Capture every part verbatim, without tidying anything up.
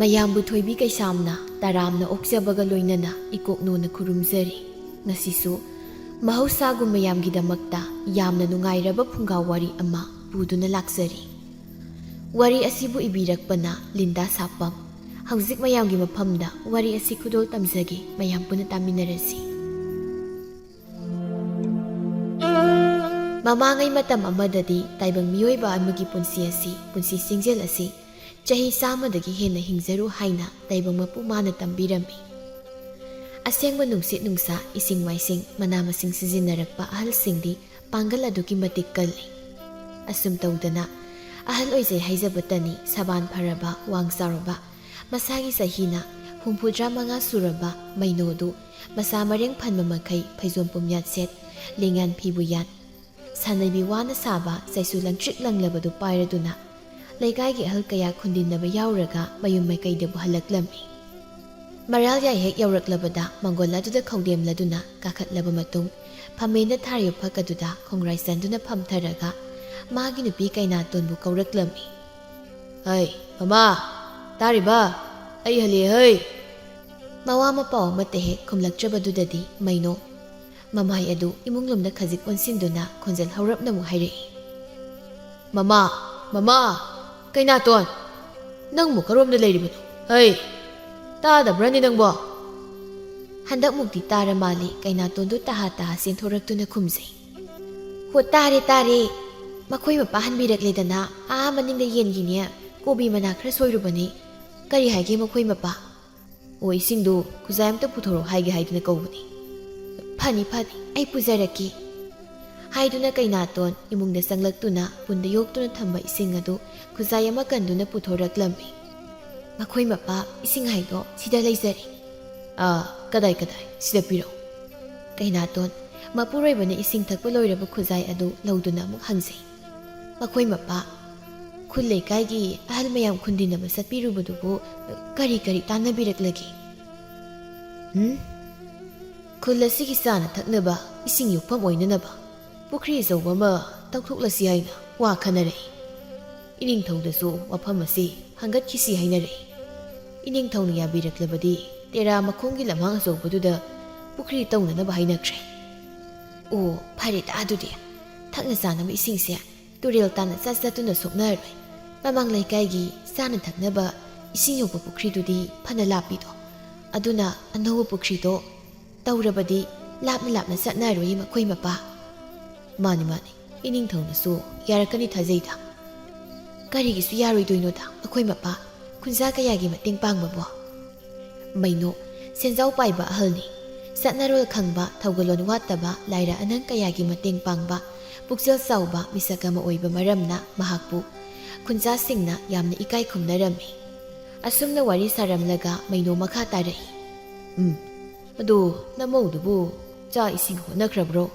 ꯃꯌꯥꯝꯕꯨ ꯊꯣꯏꯕꯤ ꯀꯩꯁꯥꯝꯅ ꯇꯔꯥꯝꯅ ꯑꯣꯛꯆꯕꯒ ꯂꯣꯏꯅꯅ ꯏꯀꯣꯛꯅꯣꯅ ꯈꯨꯔꯨꯝꯖꯔꯤ꯫ ꯉꯁꯤꯁꯨ ꯃꯍꯧꯁꯥꯒꯨꯝ ꯃꯌꯥꯝꯒꯤꯗꯃꯛꯇ ꯌꯥꯝꯅ ꯅꯨꯡꯉꯥꯏꯔꯕ ꯐꯨꯡꯒꯥ ꯋꯥꯔꯤ ꯑꯃ ꯄꯨꯗꯨꯅ ꯂꯥꯛꯆꯔꯤ꯫ ꯋꯥꯔꯤ ꯑꯁꯤꯕꯨ ꯏꯕꯤꯔꯛꯄꯅ ꯂꯤꯟꯗꯥ ꯁꯥꯄꯝ꯫ ꯍꯧꯖꯤꯛ ꯃꯌꯥꯝꯒꯤ ꯃꯐꯝꯗ ꯋꯥꯔꯤ ꯑꯁꯤ ꯈꯨꯗꯣꯜ ꯇꯝꯖꯒꯦ, ꯃꯌꯥꯝ ꯄꯨꯟꯅ ꯇꯥꯃꯤꯟꯅꯔꯁꯤ꯫ ꯃꯃꯥꯡꯉꯩ ꯃꯇꯝ ꯑꯃꯗꯗꯤ ꯇꯥꯏꯕꯪ ꯃꯤꯑꯣꯏꯕ ꯑꯃꯒꯤ ꯄꯨꯟꯁꯤ ꯑꯁꯤ, ꯄꯨꯟꯁꯤ ꯆꯤꯡꯖꯦꯜ ꯑꯁꯤ ꯆꯍꯤ ꯆꯥꯝꯃꯗꯒꯤ ꯍꯦꯟꯅ ꯍꯤꯡꯖꯔꯨ ꯍꯥꯏꯅ ꯇꯥꯏꯕꯪ ꯃꯄꯨ ꯃꯥꯅ ꯇꯝꯕꯤꯔꯝꯃꯤ꯫ ꯑꯁꯦꯡꯕ ꯅꯨꯡꯁꯤꯠ ꯅꯨꯡꯁꯥ, ꯏꯁꯤꯡ ꯃꯥꯏꯁꯤꯡ, ꯃꯅꯥ ꯃꯁꯤꯡ ꯁꯤꯖꯤꯟꯅꯔꯛꯄ ꯑꯍꯜꯁꯤꯡꯗꯤ ꯄꯥꯡꯒꯜ ꯑꯗꯨꯛꯀꯤ ꯃꯇꯤꯛ ꯀꯜꯂꯤ꯫ ꯑꯁꯨꯝ ꯇꯧꯗꯅ ꯑꯍꯜ ꯑꯣꯏꯖꯩ ꯍꯥꯏꯖꯕꯇꯅꯤ ꯁꯕꯥꯟ ꯐꯔꯕ, ꯋꯥꯡ ꯆꯥꯎꯔꯕ, ꯃꯁꯥꯒꯤ ꯆꯍꯤꯅ ꯍꯨꯝꯐꯨꯇꯔꯥ ꯃꯉꯥ ꯁꯨꯔꯕ ꯃꯩꯅꯣꯗꯨ ꯃꯁꯥ ꯃꯔꯦꯡ ꯐꯟꯕ ꯃꯈꯩ ꯐꯩꯖꯣꯝ ꯄꯨꯝꯌꯥꯠ ꯁꯦꯠ, ꯂꯦꯡꯌꯥꯟ ꯐꯤꯕꯨ ꯌꯥꯠ, ꯁꯥꯅꯩꯕꯤ ꯋꯥꯅ ꯁꯥꯕ ꯆꯩꯁꯨ ꯂꯪꯇ꯭ꯔꯤꯛ ꯂꯪꯂꯕꯗꯨ ꯄꯥꯏꯔꯗꯨꯅ ꯂꯩꯀꯥꯏꯒꯤ ꯑꯍꯜ ꯀꯌꯥ ꯈꯨꯟꯗꯤꯟꯅꯕ ꯌꯥꯎꯔꯒ ꯃꯌꯨꯝ ꯃꯥꯏꯀꯩꯗꯕꯨ ꯍꯜꯂꯛꯂꯝꯃꯤ꯫ ꯃꯔꯥꯜ ꯌꯥꯏ ꯍꯦꯛ ꯌꯧꯔꯛꯂꯕꯗ ꯃꯪꯒꯣꯜ ꯑꯗꯨꯗ ꯈꯧꯗꯦꯝꯂꯗꯨꯅ ꯀꯥꯈꯠꯂꯕ ꯃꯇꯨꯡ, ꯐꯝꯃꯦꯅ ꯊꯥꯔꯤꯕ ꯐꯛ ꯑꯗꯨꯗ ꯈꯣꯡꯒ꯭ꯔꯥꯏ ꯆꯟꯗꯨꯅ ꯐꯝꯊꯔꯒ ꯃꯥꯒꯤ ꯅꯨꯄꯤ ꯀꯩꯅꯥꯇꯣꯟꯕꯨ ꯀꯧꯔꯛꯂꯝꯃꯤ꯫ "ꯍꯩ, ꯃꯃꯥ, ꯇꯥꯔꯤꯕ? ꯑꯩ ꯍꯜꯂꯦ ꯍꯩ!" ꯃꯋꯥ ꯃꯄꯥꯎ ꯑꯃꯠꯇ ꯍꯦꯛ ꯈꯨꯝꯂꯛꯇ꯭ꯔꯕꯗꯨꯗꯗꯤ ꯃꯩꯅꯣ ꯃꯃꯥꯏ ꯑꯗꯨ ꯏꯃꯨꯡ ꯂꯣꯝꯗ ꯈꯖꯤꯛ ꯑꯣꯟꯁꯤꯟꯗꯨꯅ ꯈꯣꯟꯖꯦꯜ ꯍꯧꯔꯞꯅ ꯑꯃꯨꯛ ꯍꯥꯏꯔꯛꯏ꯫ "ꯃꯃꯥ, ꯃꯃꯥ, ꯀꯩꯅꯥꯇꯣꯟ, ꯅꯪꯕꯨ ꯀꯔꯣꯝꯗ ꯂꯩꯔꯤꯕꯅꯣ? ꯍꯩ, ꯇꯥꯗꯕ꯭ꯔꯅꯦ ꯅꯪꯕꯣ?" ꯍꯟꯗꯛꯃꯨꯛꯇꯤ ꯇꯥꯔ ꯃꯥꯜꯂꯤ, ꯀꯩꯅꯥꯇꯣꯟꯗꯨ ꯇꯍꯥ ꯇꯍꯥ ꯆꯦꯟꯊꯣꯔꯛꯇꯨꯅ ꯈꯨꯝꯖꯩ꯫ "ꯍꯣ, ꯇꯥꯔꯦ, ꯇꯥꯔꯦ꯫ ꯃꯈꯣꯏ ꯃꯄꯥ ꯍꯟꯕꯤꯔꯛꯂꯦꯗꯅ, ꯑꯥ ꯃꯅꯤꯡꯗ ꯌꯦꯟꯒꯤꯅꯦ, ꯀꯣꯕꯤ ꯃꯅꯥ ꯈꯔ ꯁꯣꯏꯔꯨꯕꯅꯦ꯫ ꯀꯔꯤ ꯍꯥꯏꯒꯦ ꯃꯈꯣꯏ ꯃꯄꯥ?" "ꯑꯣ, ꯏꯁꯤꯡꯗꯨ ꯈꯨꯖꯥꯏ ꯑꯝꯇ ꯄꯨꯊꯣꯔꯛꯑꯣ ꯍꯥꯏꯒꯦ ꯍꯥꯏꯗꯨꯅ ꯀꯧꯕꯅꯤ꯫" "ꯐꯅꯤ, ꯐꯅꯤ, ꯑꯩ ꯄꯨꯖꯔꯛꯀꯦ꯫" ꯍꯥꯏꯗꯨꯅ ꯀꯩꯅꯥꯇꯣꯟ ꯏꯃꯨꯡꯗ ꯆꯪꯂꯛꯇꯨꯅ ꯄꯨꯟꯗ ꯌꯣꯛꯇꯨꯅ ꯊꯝꯕ ꯏꯁꯤꯡ ꯑꯗꯨ ꯈꯨꯖꯥꯏ ꯑꯃ ꯀꯟꯗꯨꯅ ꯄꯨꯊꯣꯔꯛꯂꯝꯃꯤ꯫ "ꯃꯈꯣꯏ ꯃꯄꯥ, ꯏꯁꯤꯡ ꯍꯥꯏꯗꯣ ꯁꯤꯗ ꯂꯩꯖꯔꯦ꯫" "ꯑꯥ, ꯀꯗꯥꯏ, ꯀꯗꯥꯏ? ꯁꯤꯗ ꯄꯤꯔꯛꯑꯣ꯫" ꯀꯩꯅꯥꯇꯣꯟ ꯃꯄꯨꯔꯣꯏꯕꯅ ꯏꯁꯤꯡ ꯊꯛꯄ ꯂꯣꯏꯔꯕ ꯈꯨꯖꯥꯏ ꯑꯗꯨ ꯂꯧꯗꯨꯅ ꯑꯃꯨꯛ ꯍꯪꯖꯩ꯫ "ꯃꯈꯣꯏ ꯃꯄꯥ, ꯈꯨꯜ ꯂꯩꯀꯥꯏꯒꯤ ꯑꯍꯜ ꯃꯌꯥꯝ ꯈꯨꯟꯗꯤꯟꯅꯕ ꯆꯠꯄꯤꯔꯨꯕꯗꯨꯕꯨ ꯀꯔꯤ ꯀꯔꯤ ꯇꯥꯟꯅꯕꯤꯔꯛꯂꯒꯦ?" "ꯎꯝ? ꯈꯨꯜ ꯑꯁꯤꯒꯤ ꯆꯥꯅ ꯊꯛꯅꯕ ꯏꯁꯤꯡ ꯌꯣꯛꯐꯝ ꯑꯣꯏꯅꯅꯕ ꯄꯨꯈ꯭ꯔꯤ ꯑꯆꯧꯕ ꯑꯃ ꯇꯧꯊꯣꯛꯂꯁꯤ ꯍꯥꯏꯅ ꯋꯥ ꯈꯟꯅꯔꯛꯏ꯫ ꯏꯅꯤꯡꯊꯧꯗꯁꯨ ꯋꯥꯐꯝ ꯑꯁꯤ ꯍꯪꯒꯠꯈꯤꯁꯤ ꯍꯥꯏꯅꯔꯛꯏ꯫ ꯏꯅꯤꯡꯊꯧꯅ ꯌꯥꯕꯤꯔꯛꯂꯕꯗꯤ ꯇꯦꯔꯥ ꯃꯈꯣꯡꯒꯤ ꯂꯝꯍꯥꯡ ꯑꯆꯧꯕꯗꯨꯗ ꯄꯨꯈ꯭ꯔꯤ ꯇꯧꯅꯅꯕ ꯍꯥꯏꯅꯈ꯭ꯔꯦ꯫ ꯑꯣ, ꯐꯔꯦꯗ ꯑꯗꯨꯗꯤ꯫ ꯊꯛꯅ ꯆꯥꯅꯕ ꯏꯁꯤꯡꯁꯦ ꯇꯨꯔꯦꯜ ꯇꯥꯅ ꯆꯠ ꯆꯠꯇꯨꯅ ꯁꯣꯛꯅꯔꯣꯏ꯫ ꯃꯃꯥꯡ ꯂꯩꯀꯥꯏꯒꯤ ꯆꯥꯅ ꯊꯛꯅꯕ ꯏꯁꯤꯡ ꯌꯧꯕ ꯄꯨꯈ꯭ꯔꯤꯗꯨꯗꯤ ꯐꯅ ꯂꯥꯞꯄꯤꯗꯣ꯫ ꯑꯗꯨꯅ ꯑꯅꯧꯕ ꯄꯨꯈ꯭ꯔꯤꯗꯣ ꯇꯧꯔꯕꯗꯤ ꯂꯥꯞꯅ ꯂꯥꯞꯅ ꯆꯠꯅꯔꯣꯏ ꯃꯈꯣꯏ ꯃꯄꯥ꯫ ꯃꯥꯅꯤ, ꯃꯥꯅꯤ, ꯏꯅꯤꯡꯊꯧꯅꯁꯨ ꯌꯥꯔꯛꯀꯅꯤ ꯊꯥꯖꯩꯗ꯫ ꯀꯔꯤꯒꯤꯁꯨ ꯌꯥꯔꯣꯏꯗꯣꯏꯅꯣꯗ ꯃꯈꯣꯏ ꯃꯄꯥ? ꯈꯨꯟꯖꯥ ꯀꯌꯥꯒꯤ ꯃꯇꯦꯡ ꯄꯥꯡꯕꯕꯣ? ꯃꯩꯅꯣ, ꯁꯦꯟꯖꯥꯎ ꯄꯥꯏꯕ ꯑꯍꯜꯅꯤ꯫ ꯆꯠꯅꯔꯣꯜ ꯈꯪꯕ, ꯊꯧꯒꯜꯂꯣꯟ ꯋꯥꯠꯇꯕ, ꯂꯥꯏꯔ ꯑꯅꯪ ꯀꯌꯥꯒꯤ ꯃꯇꯦꯡ ꯄꯥꯡꯕ, ꯄꯨꯛꯆꯦꯜ ꯆꯥꯎꯕ ꯃꯤꯁꯛ ꯑꯃ ꯑꯣꯏꯕ ꯃꯔꯝꯅ ꯃꯍꯥꯛꯄꯨ ꯈꯨꯟꯖꯥꯁꯤꯡꯅ ꯌꯥꯝꯅ ꯏꯀꯥꯏ ꯈꯨꯝꯅꯔꯝꯃꯤ꯫ ꯑꯁꯨꯝꯅ ꯋꯥꯔꯤ ꯁꯥꯔꯝꯂꯒ ꯃꯩꯅꯣ ꯃꯈꯥ ꯇꯥꯔꯛꯏ꯫ ꯎꯝ, ꯑꯗꯣ ꯅꯃꯧꯗꯨꯕꯨ ꯆꯥꯛ ꯏꯁꯤꯡ ꯍꯣꯠꯅꯈ꯭ꯔꯕ꯭ꯔꯣ?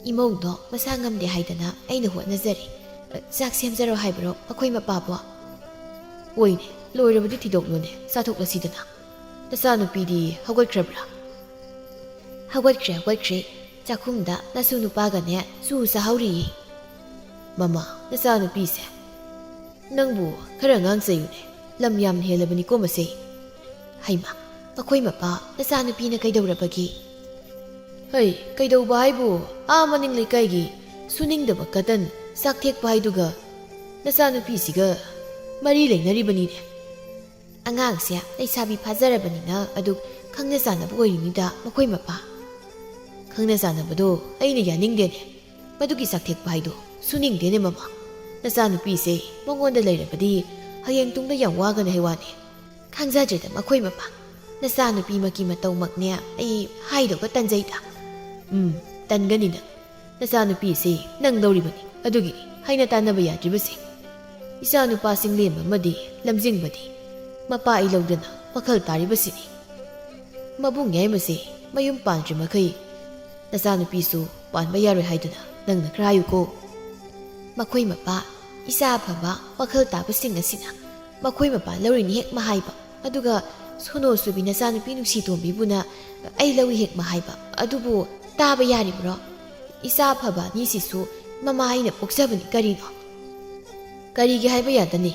ꯏꯃꯧꯗꯣ ꯃꯁꯥ ꯉꯝꯗꯦ ꯍꯥꯏꯗꯅ ꯑꯩꯅ ꯍꯣꯠꯅꯖꯔꯦ꯫ ꯆꯥꯛ ꯁꯦꯝꯖꯔꯣ ꯍꯥꯏꯕ꯭ꯔꯣ ꯃꯈꯣꯏ ꯃꯄꯥꯕꯣ? ꯍꯣꯏꯅꯦ, ꯂꯣꯏꯔꯕꯗꯤ ꯊꯤꯗꯣꯛꯂꯣꯅꯦ, ꯆꯥꯊꯣꯛꯂꯁꯤꯗꯅ꯫ ꯅꯆꯥꯅꯨꯄꯤꯗꯤ ꯍꯧꯒꯠꯈ꯭ꯔꯕ꯭ꯔꯥ? ꯍꯧꯒꯠꯈ꯭ꯔꯦ, ꯍꯧꯒꯠꯈ꯭ꯔꯦ꯫ ꯆꯥꯛꯈꯨꯝꯗ ꯅꯁꯨ ꯅꯨꯄꯥꯒꯅꯦ ꯆꯨ ꯆꯥꯍꯧꯔꯤꯌꯦ꯫ ꯃꯃꯥ, ꯅꯆꯥꯅꯨꯄꯤꯁꯦ ꯅꯪꯕꯨ ꯈꯔ ꯉꯥꯡꯆꯩꯌꯨꯅꯦ, ꯂꯝ ꯌꯥꯝꯅ ꯍꯦꯜꯂꯕꯅꯤꯀꯣ ꯃꯁꯦ꯫ ꯍꯩꯃꯥ, ꯃꯈꯣꯏ ꯃꯄꯥ, ꯅꯆꯥꯅꯨꯄꯤꯅ ꯀꯩꯗꯧꯔꯕꯒꯦ? ꯍꯩ, ꯀꯩꯗꯧꯕ ꯍꯥꯏꯕꯨ, ꯑꯥ ꯃꯅꯤꯡ ꯂꯩꯀꯥꯏꯒꯤ ꯁꯨꯅꯤꯡꯗꯕ ꯀꯇꯟ ꯆꯥꯛꯊꯦꯛꯄ ꯍꯥꯏꯗꯨꯒ ꯅꯆꯥꯅꯨꯄꯤꯁꯤꯒ ꯃꯔꯤ ꯂꯩꯅꯔꯤꯕꯅꯤꯅꯦ꯫ ꯑꯉꯥꯡꯁꯦ ꯂꯩꯁꯥꯕꯤ ꯐꯥꯖꯔꯕꯅꯤꯅ ꯑꯗꯨꯛ ꯈꯪꯅ ꯆꯥꯟꯅꯕ ꯑꯣꯏꯔꯤꯅꯤꯗ ꯃꯈꯣꯏ ꯃꯄꯥ꯫ ꯈꯪꯅ ꯆꯥꯟꯅꯕꯗꯣ ꯑꯩꯅ ꯌꯥꯅꯤꯡꯗꯦꯅꯦ꯫ ꯃꯗꯨꯒꯤ ꯆꯥꯛꯊꯦꯛꯄ ꯍꯥꯏꯗꯣ ꯁꯨꯅꯤꯡꯗꯦꯅꯦ ꯃꯃꯥ꯫ ꯅꯆꯥꯅꯨꯄꯤꯁꯦ ꯃꯉꯣꯟꯗ ꯂꯩꯔꯕꯗꯤ ꯍꯌꯦꯡ ꯇꯨꯡꯗ ꯌꯥꯝ ꯋꯥꯒꯅꯤ ꯍꯥꯏ ꯋꯥꯅꯤ꯫ ꯈꯪꯖꯗ꯭ꯔꯦꯗ ꯃꯈꯣꯏ ꯃꯄꯥ꯫ ꯅꯆꯥꯅꯨꯄꯤꯃꯛꯀꯤ ꯃꯇꯧꯃꯛꯅꯦ ꯑꯩ ꯍꯥꯏꯗꯧꯕ ꯇꯟꯖꯩꯗ꯫ ꯎꯝ, ꯇꯟꯒꯅꯤ ꯅꯪ꯫ ꯅꯆꯥꯅꯨꯄꯤꯁꯤ ꯅꯪ ꯂꯧꯔꯤꯕꯅꯤ, ꯑꯗꯨꯒꯤꯅꯤ ꯍꯥꯏꯅ ꯇꯥꯟꯅꯕ ꯌꯥꯗ꯭ꯔꯤꯕꯁꯦ꯫ ꯏꯆꯥꯅꯨꯄꯥꯁꯤꯡ ꯂꯦꯝꯕ ꯑꯃꯗꯤ ꯂꯝꯖꯤꯡꯕꯗꯤ ꯃꯄꯥ ꯑꯩ ꯂꯧꯗꯅ ꯋꯥꯈꯜ ꯇꯥꯔꯤꯕꯁꯤꯅꯤ꯫ ꯃꯕꯨꯡ ꯌꯥꯏꯃꯁꯦ ꯃꯌꯨꯝ ꯄꯥꯟꯗ꯭ꯔꯤ ꯃꯈꯩ ꯅꯆꯥꯅꯨꯄꯤꯁꯨ ꯄꯥꯟꯕ ꯌꯥꯔꯣꯏ ꯍꯥꯏꯗꯨꯅ ꯅꯪꯅ ꯈꯔ ꯍꯥꯏꯌꯨꯀꯣ꯫ ꯃꯈꯣꯏ ꯃꯄꯥ, ꯏꯆꯥ ꯑꯐꯕ ꯋꯥꯈꯜ ꯇꯥꯕꯁꯤꯡ ꯑꯁꯤꯅ ꯃꯈꯣꯏ ꯃꯄꯥ ꯂꯧꯔꯤꯅꯤ ꯍꯦꯛ ꯃꯍꯥꯏꯕ, ꯑꯗꯨꯒ ꯁꯣꯅꯣ ꯁꯨꯕꯤ ꯅꯆꯥꯅꯨꯄꯤ ꯅꯨꯡꯁꯤꯇꯣꯝꯕꯤꯕꯨꯅ ꯑꯩ ꯂꯧꯏ ꯍꯦꯛ ꯃꯍꯥꯏꯕ, ꯑꯗꯨꯕꯨ ꯇꯥꯕ ꯌꯥꯔꯤꯕ꯭ꯔꯣ? ꯏꯆꯥ ꯑꯐꯕ ꯑꯅꯤꯁꯤꯁꯨ ꯃꯃꯥ ꯑꯩꯅ ꯄꯣꯛꯆꯕꯅꯤ ꯀꯔꯤꯅꯣ? ꯀꯔꯤꯒꯤ ꯍꯥꯏꯕ ꯌꯥꯗꯅꯤ?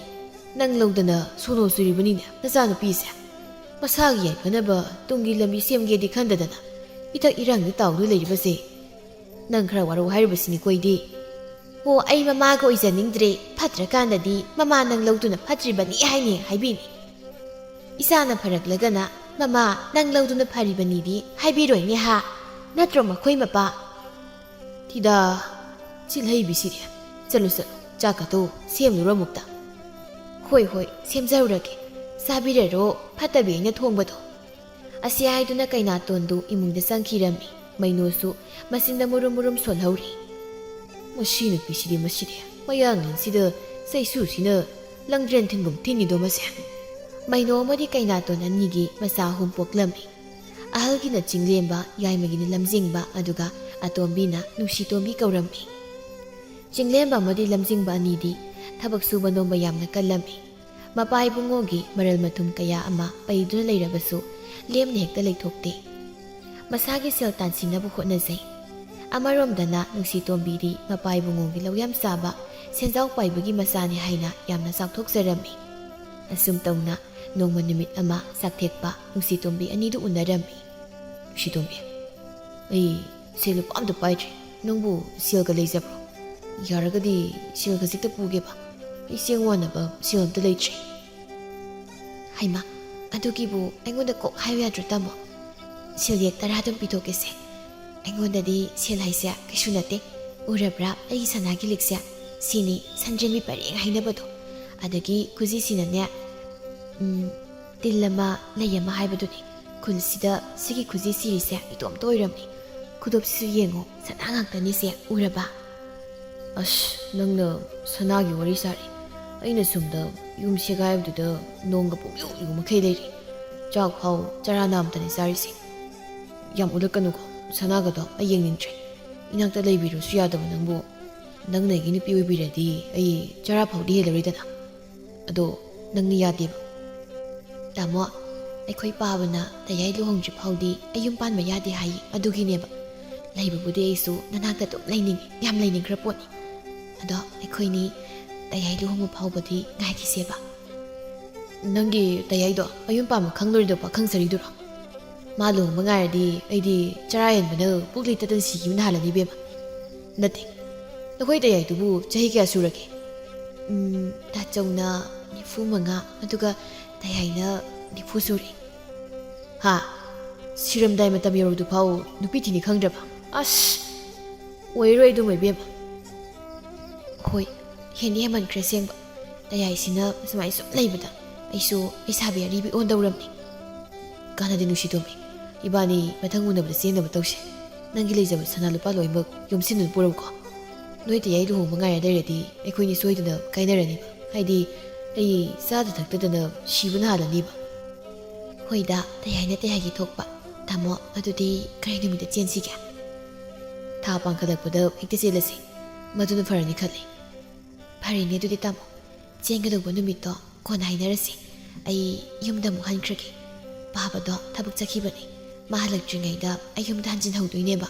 ꯅꯪ ꯂꯧꯗꯅ ꯁꯣꯅꯣ ꯆꯨꯔꯤꯕꯅꯤꯅꯦ ꯅꯆꯥꯅꯨꯄꯤꯁꯦ꯫ ꯃꯁꯥꯒꯤ ꯌꯥꯏꯐꯅꯕ ꯇꯨꯡꯒꯤ ꯂꯝꯕꯤ ꯁꯦꯝꯒꯦꯗꯤ ꯈꯟꯗꯗꯅ ꯏꯊꯛ ꯏꯔꯥꯡꯗ ꯇꯥꯎꯗꯨꯅ ꯂꯩꯔꯤꯕꯁꯦ꯫ ꯅꯪ ꯈꯔ ꯋꯥꯔꯧ ꯍꯥꯏꯔꯤꯕꯁꯤꯅꯤꯀꯣ ꯑꯩꯗꯤ꯫ ꯑꯣ, ꯑꯩ ꯃꯃꯥꯒ ꯑꯣꯏꯖꯅꯤꯡꯗ꯭ꯔꯦ꯫ ꯐꯠꯇ꯭ꯔꯀꯥꯟꯗꯗꯤ ꯃꯃꯥ ꯅꯪ ꯂꯧꯗꯨꯅ ꯐꯠꯇ꯭ꯔꯤꯕꯅꯤ ꯍꯥꯏꯅꯤ ꯍꯥꯏꯕꯤꯅꯤ꯫ ꯏꯆꯥꯅ ꯐꯔꯛꯂꯒꯅ ꯃꯃꯥ ꯅꯪ ꯂꯧꯗꯨꯅ ꯐꯔꯤꯕꯅꯤꯗꯤ ꯍꯥꯏꯕꯤꯔꯣꯏꯅꯦ ꯍꯥ? ꯅꯠꯇ꯭ꯔꯣ ꯃꯈꯣꯏ ꯃꯄꯥ? ꯊꯤꯗꯥ, ꯆꯤꯜꯍꯩꯕꯤꯁꯤꯗꯤ꯫ ꯆꯠꯂꯨ ꯆꯠꯂꯨ, ꯆꯥꯛꯀꯗꯣ ꯁꯦꯝꯂꯨꯔꯣ ꯑꯃꯨꯛꯇ꯫ ꯍꯣꯏ ꯍꯣꯏ, ꯁꯦꯝꯖꯔꯨꯔꯒꯦ꯫ ꯆꯥꯕꯤꯔꯔꯣ, ꯐꯠꯇꯕꯤ ꯑꯩꯅ ꯊꯣꯡꯕꯗꯣ꯫ ꯑꯁꯤ ꯍꯥꯏꯗꯨꯅ ꯀꯩꯅꯥꯇꯣꯟꯗꯨ ꯏꯃꯨꯡꯗ ꯆꯪꯈꯤꯔꯝꯃꯤ꯫ ꯃꯩꯅꯣꯁꯨ ꯃꯆꯤꯟꯗ ꯃꯨꯔꯨꯝ ꯃꯨꯔꯨꯝ ꯁꯣꯜꯍꯧꯔꯤ꯫ ꯃꯁꯤ ꯅꯨꯄꯤꯁꯤꯗꯤ, ꯃꯁꯤꯗꯤ ꯃꯌꯥꯡꯂꯦꯟꯁꯤꯗ ꯆꯩꯁꯨꯁꯤꯅ ꯂꯪꯗ꯭ꯔꯦꯟ ꯊꯤꯟꯒꯨꯝ ꯊꯤꯟꯅꯤꯗꯣ ꯃꯁꯦ꯫ ꯃꯩꯅꯣ ꯑꯃꯗꯤ ꯀꯩꯅꯥꯇꯣꯟ ꯑꯅꯤꯒꯤ ꯃꯆꯥ ꯑꯍꯨꯝ ꯄꯣꯛꯂꯝꯃꯤ꯫ ꯑꯍꯜꯒꯤꯅ ꯆꯤꯡꯂꯦꯝꯕ, ꯌꯥꯏꯃꯒꯤꯅ ꯂꯝꯖꯤꯡꯕ, ꯑꯗꯨꯒ ꯑꯇꯣꯝꯕꯤꯅ ꯅꯨꯡꯁꯤꯇꯣꯝꯕꯤ ꯀꯧꯔꯝꯃꯤ꯫ ꯆꯤꯡꯂꯦꯝꯕ ꯑꯃꯗꯤ ꯂꯝꯖꯤꯡꯕ ꯑꯅꯤꯗꯤ ꯊꯕꯛ ꯁꯨꯕ ꯅꯣꯝꯕ ꯌꯥꯝꯅ ꯀꯜꯂꯝꯃꯤ꯫ ꯃꯄꯥ ꯏꯕꯨꯡꯉꯣꯒꯤ ꯃꯔꯜ ꯃꯊꯨꯝ ꯀꯌꯥ ꯑꯃ ꯄꯩꯗꯨꯅ ꯂꯩꯔꯕꯁꯨ ꯂꯦꯝꯅ ꯍꯦꯛꯇ ꯂꯩꯊꯣꯛꯇꯦ꯫ ꯃꯁꯥꯒꯤ ꯁꯦꯜ ꯇꯥꯟꯁꯤꯟꯅꯕ ꯍꯣꯠꯅꯖꯩ꯫ ꯑꯃꯔꯣꯝꯗꯅ ꯅꯨꯡꯁꯤꯇꯣꯝꯕꯤꯗꯤ ꯃꯄꯥ ꯏꯕꯨꯡꯉꯣꯒꯤ ꯂꯧ ꯌꯥꯝ ꯆꯥꯕ ꯁꯦꯟꯖꯥꯎ ꯄꯥꯏꯕꯒꯤ ꯃꯆꯥꯅꯤ ꯍꯥꯏꯅ ꯌꯥꯝꯅ ꯆꯥꯎꯊꯣꯛꯆꯔꯝꯃꯤ꯫ ꯑꯁꯨꯝ ꯇꯧꯅ ꯅꯣꯡꯃ ꯅꯨꯃꯤꯠ ꯑꯃ ꯆꯥꯛꯊꯦꯛꯄ ꯅꯨꯡꯁꯤꯇꯣꯝꯕꯤ ꯑꯅꯤꯗꯨ ꯎꯅꯔꯝꯃꯤ꯫ ꯅꯨꯡꯁꯤꯇꯣꯝꯕꯤ, ꯑꯩ ꯁꯦꯜ ꯂꯨꯄꯥ ꯑꯝꯇ ꯄꯥꯏꯗ꯭ꯔꯤ꯫ ꯅꯪꯕꯨ ꯁꯦꯜꯒ ꯂꯩꯖꯕ꯭ꯔꯣ? ꯌꯥꯔꯒꯗꯤ ꯁꯦꯜ ꯈꯖꯤꯛꯇ ꯄꯨꯒꯦꯕ꯫ ꯑꯩ ꯆꯦꯡ ꯋꯥꯅꯕ ꯁꯦꯜ ꯑꯝꯇ ꯂꯩꯇ꯭ꯔꯤ꯫ ꯍꯩꯃꯥ, ꯑꯗꯨꯒꯤꯕꯨ ꯑꯩꯉꯣꯟꯗ ꯀꯣꯛ ꯍꯥꯏꯌꯨ ꯌꯥꯗ꯭ꯔꯣ, ꯇꯥꯃꯣ? ꯁꯦꯜ ꯌꯦꯛ ꯇꯔꯥ ꯑꯗꯨꯝ ꯄꯤꯊꯣꯛꯀꯦꯁꯦ꯫ ꯑꯩꯉꯣꯟꯗꯗꯤ ꯁꯦꯜ ꯍꯥꯏꯁꯦ ꯀꯩꯁꯨ ꯅꯠꯇꯦ꯫ ꯎꯔꯕ꯭ꯔꯥ ꯑꯩꯒꯤ ꯁꯅꯥꯒꯤ ꯂꯤꯛꯁꯦ? ꯁꯤꯅꯤ ꯁꯟꯗ꯭ꯔꯦꯝꯕꯤ ꯄꯔꯦꯡ ꯍꯥꯏꯅꯕꯗꯣ꯫ ꯑꯗꯒꯤ ꯈꯨꯖꯤꯁꯤꯅꯅꯦ, ꯎꯝ, ꯇꯤꯜ ꯑꯃ, ꯂꯩ ꯑꯃ ꯍꯥꯏꯕꯗꯨꯅꯤ꯫ ꯈꯨꯜꯁꯤꯗ ꯁꯤꯒꯤ ꯈꯨꯖꯤ ꯁꯤꯔꯤꯁꯦ ꯏꯇꯣꯝꯇ ꯑꯣꯏꯔꯝꯅꯤ꯫ ꯈꯨꯗꯣꯞꯁꯤꯁꯨ ꯌꯦꯡꯉꯣ, ꯁꯅꯥ ꯉꯥꯛꯇꯅꯤꯁꯦ, ꯎꯔꯕ? ꯑꯁ, ꯅꯪꯅ ꯁꯅꯥꯒꯤ ꯋꯥꯔꯤ ꯁꯥꯔꯤ꯫ ꯑꯩꯅ ꯁꯣꯝꯗ ꯌꯨꯝ ꯁꯦꯒꯥꯏꯕꯗꯨꯗ ꯅꯣꯡꯒ ꯄꯨꯡꯌꯨ ꯌꯨ ꯃꯈꯩ ꯂꯩꯔꯤ꯫ ꯆꯥꯛ ꯐꯥꯎ ꯆꯔꯥ ꯅꯥꯝꯇꯅꯤ ꯆꯥꯔꯤꯁꯦ꯫ ꯌꯥꯝ ꯎꯠꯂꯛꯀꯅꯨꯀꯣ, ꯁꯅꯥꯒꯗꯣ ꯑꯩ ꯌꯦꯡꯅꯤꯡꯗ꯭ꯔꯦ꯫ ꯏꯅꯥꯛꯇ ꯂꯩꯕꯤꯔꯣꯁꯨ ꯌꯥꯗꯕ ꯅꯪꯕꯨ꯫ ꯅꯪꯅ ꯑꯩꯒꯤ ꯅꯨꯄꯤ ꯑꯣꯏꯕꯤꯔꯗꯤ ꯑꯩ ꯆꯔꯥ ꯐꯥꯎꯗꯤ ꯍꯦꯜꯂꯔꯣꯏꯗꯅ꯫ ꯑꯗꯣ ꯅꯪꯅ ꯌꯥꯗꯦꯕ꯫ ꯇꯥꯃꯣ, ꯑꯩꯈꯣꯏ ꯄꯥꯕꯅ ꯇꯌꯥꯏ ꯂꯨꯍꯣꯡꯗ꯭ꯔꯤ ꯐꯥꯎꯗꯤ ꯑꯩ ꯌꯨꯝ ꯄꯥꯟꯕ ꯌꯥꯗꯦ ꯍꯥꯏ꯫ ꯑꯗꯨꯒꯤꯅꯦꯕ꯫ ꯂꯩꯕꯕꯨꯗꯤ ꯑꯩꯁꯨ ꯅꯅꯥꯛꯇ ꯑꯗꯨꯝ ꯂꯩꯅꯤꯡꯉꯤ, ꯌꯥꯝ ꯂꯩꯅꯤꯡꯈ꯭ꯔ ꯄꯣꯠꯅꯤ꯫ ꯑꯗꯣ ꯑꯩꯈꯣꯏꯅꯤ ꯇꯌꯥꯏ ꯂꯨꯍꯣꯡꯕ ꯐꯥꯎꯕꯗꯤ ꯉꯥꯏꯈꯤꯁꯦꯕ꯫ ꯅꯪꯒꯤ ꯇꯌꯥꯏꯗꯣ ꯃꯌꯨꯝ ꯄꯥꯟꯕ ꯈꯪꯂꯣꯏꯗꯧ ꯄꯥꯈꯪ ꯁꯥꯔꯤꯗꯨꯔꯣ? ꯃꯥ ꯂꯨꯍꯣꯡꯕ ꯉꯥꯏꯔꯗꯤ ꯑꯩꯗꯤ ꯆꯔꯥ ꯍꯦꯟꯕꯅ ꯄꯨꯛ ꯂꯤꯇꯗꯅ ꯁꯤꯈꯤꯕꯅ ꯍꯥꯜꯂꯅꯤ ꯏꯕꯦꯝꯃ꯫ ꯅꯠꯇꯦ, ꯅꯈꯣꯏ ꯇꯌꯥꯏꯗꯨꯕꯨ ꯆꯍꯤ ꯀꯌꯥ ꯁꯨꯔꯒꯦ? ꯎꯝ, ꯇꯥꯆꯧꯅ ꯅꯤꯐꯨ ꯃꯉꯥ, ꯑꯗꯨꯒ ꯇꯌꯥꯏꯅ ꯅꯤꯐꯨ ꯁꯨꯔꯦ꯫ ꯍꯥ? ꯁꯤꯔꯝꯗꯥꯏ ꯃꯇꯝ ꯌꯧꯔꯗꯨꯐꯥꯎ ꯅꯨꯄꯤ ꯊꯤꯅꯤ ꯈꯪꯗ꯭ꯔꯕ? ꯑꯁ! ꯑꯣꯏꯔꯣꯏ ꯑꯗꯨꯃ ꯏꯕꯦꯝꯃ꯫ ꯍꯣꯏ, ꯍꯦꯟꯗꯤ ꯍꯦꯟꯃꯟꯈ꯭ꯔꯦ ꯑꯁꯦꯡꯕ꯫ ꯇꯌꯥꯏꯁꯤꯅ ꯁꯨꯃꯥꯏ ꯁꯨꯝ ꯂꯩꯕꯗ ꯑꯩꯁꯨ ꯂꯩꯁꯥꯕꯤ ꯑꯔꯤꯕꯤ ꯑꯣꯟꯗꯧꯔꯝꯅꯤ꯫ ꯀꯥꯟꯅꯗꯦ ꯅꯨꯡꯁꯤꯇꯣꯝꯕꯤ, ꯏꯕꯥꯅꯤ ꯃꯊꯪ ꯎꯅꯕꯗ ꯆꯦꯟꯅꯕ ꯇꯧꯁꯦ꯫ ꯅꯪꯒꯤ ꯂꯩꯖꯕ ꯁꯅꯥ ꯂꯨꯄꯥ ꯂꯣꯏꯅꯃꯛ ꯌꯣꯝꯁꯤꯟꯗꯨꯅ ꯄꯨꯔꯛꯎꯀꯣ꯫ ꯅꯣꯏ ꯇꯌꯥꯏ ꯂꯨꯍꯣꯡꯕ ꯉꯥꯏꯔ ꯂꯩꯔꯗꯤ ꯑꯩꯈꯣꯏꯅꯤ ꯁꯣꯏꯗꯅ ꯀꯥꯏꯅꯔꯅꯤꯕ꯫ ꯍꯥꯏꯗꯤ ꯑꯩ ꯆꯥꯗ ꯊꯛꯇꯗꯅ ꯁꯤꯕꯅ ꯍꯥꯜꯂꯅꯤꯕ꯫ ꯍꯣꯏꯗ, ꯇꯌꯥꯏꯅ ꯇꯌꯥꯏꯒꯤ ꯊꯣꯛꯄ꯫ ꯇꯥꯃꯣ, ꯑꯗꯨꯗꯤ ꯀꯔꯤ ꯅꯨꯃꯤꯠꯇ ꯆꯦꯟꯁꯤꯒꯦ? ꯊꯥ ꯄꯥꯡꯈꯠꯂꯛꯄꯗ ꯍꯦꯛꯇ ꯆꯦꯜꯂꯁꯤ꯫ ꯃꯗꯨꯅ ꯐꯔꯅꯤ ꯈꯜꯂꯤ꯫ ꯐꯔꯦꯅꯦ ꯑꯗꯨꯗꯤ ꯇꯥꯃꯣ, ꯆꯦꯟꯒꯗꯧꯕ ꯅꯨꯃꯤꯠꯇꯣ ꯀꯣꯟꯅ ꯍꯥꯏꯅꯔꯁꯤ꯫ ꯑꯩ ꯌꯨꯝꯗ ꯑꯃꯨꯛ ꯍꯟꯈ꯭ꯔꯒꯦ꯫ ꯄꯥꯕꯗꯣ ꯊꯕꯛ ꯆꯠꯈꯤꯕꯅꯤ꯫ ꯃꯥ ꯍꯜꯂꯛꯇ꯭ꯔꯤꯉꯩꯗ ꯑꯩ ꯌꯨꯝꯗ ꯍꯟꯖꯤꯟꯍꯧꯗꯣꯏꯅꯦꯕ꯫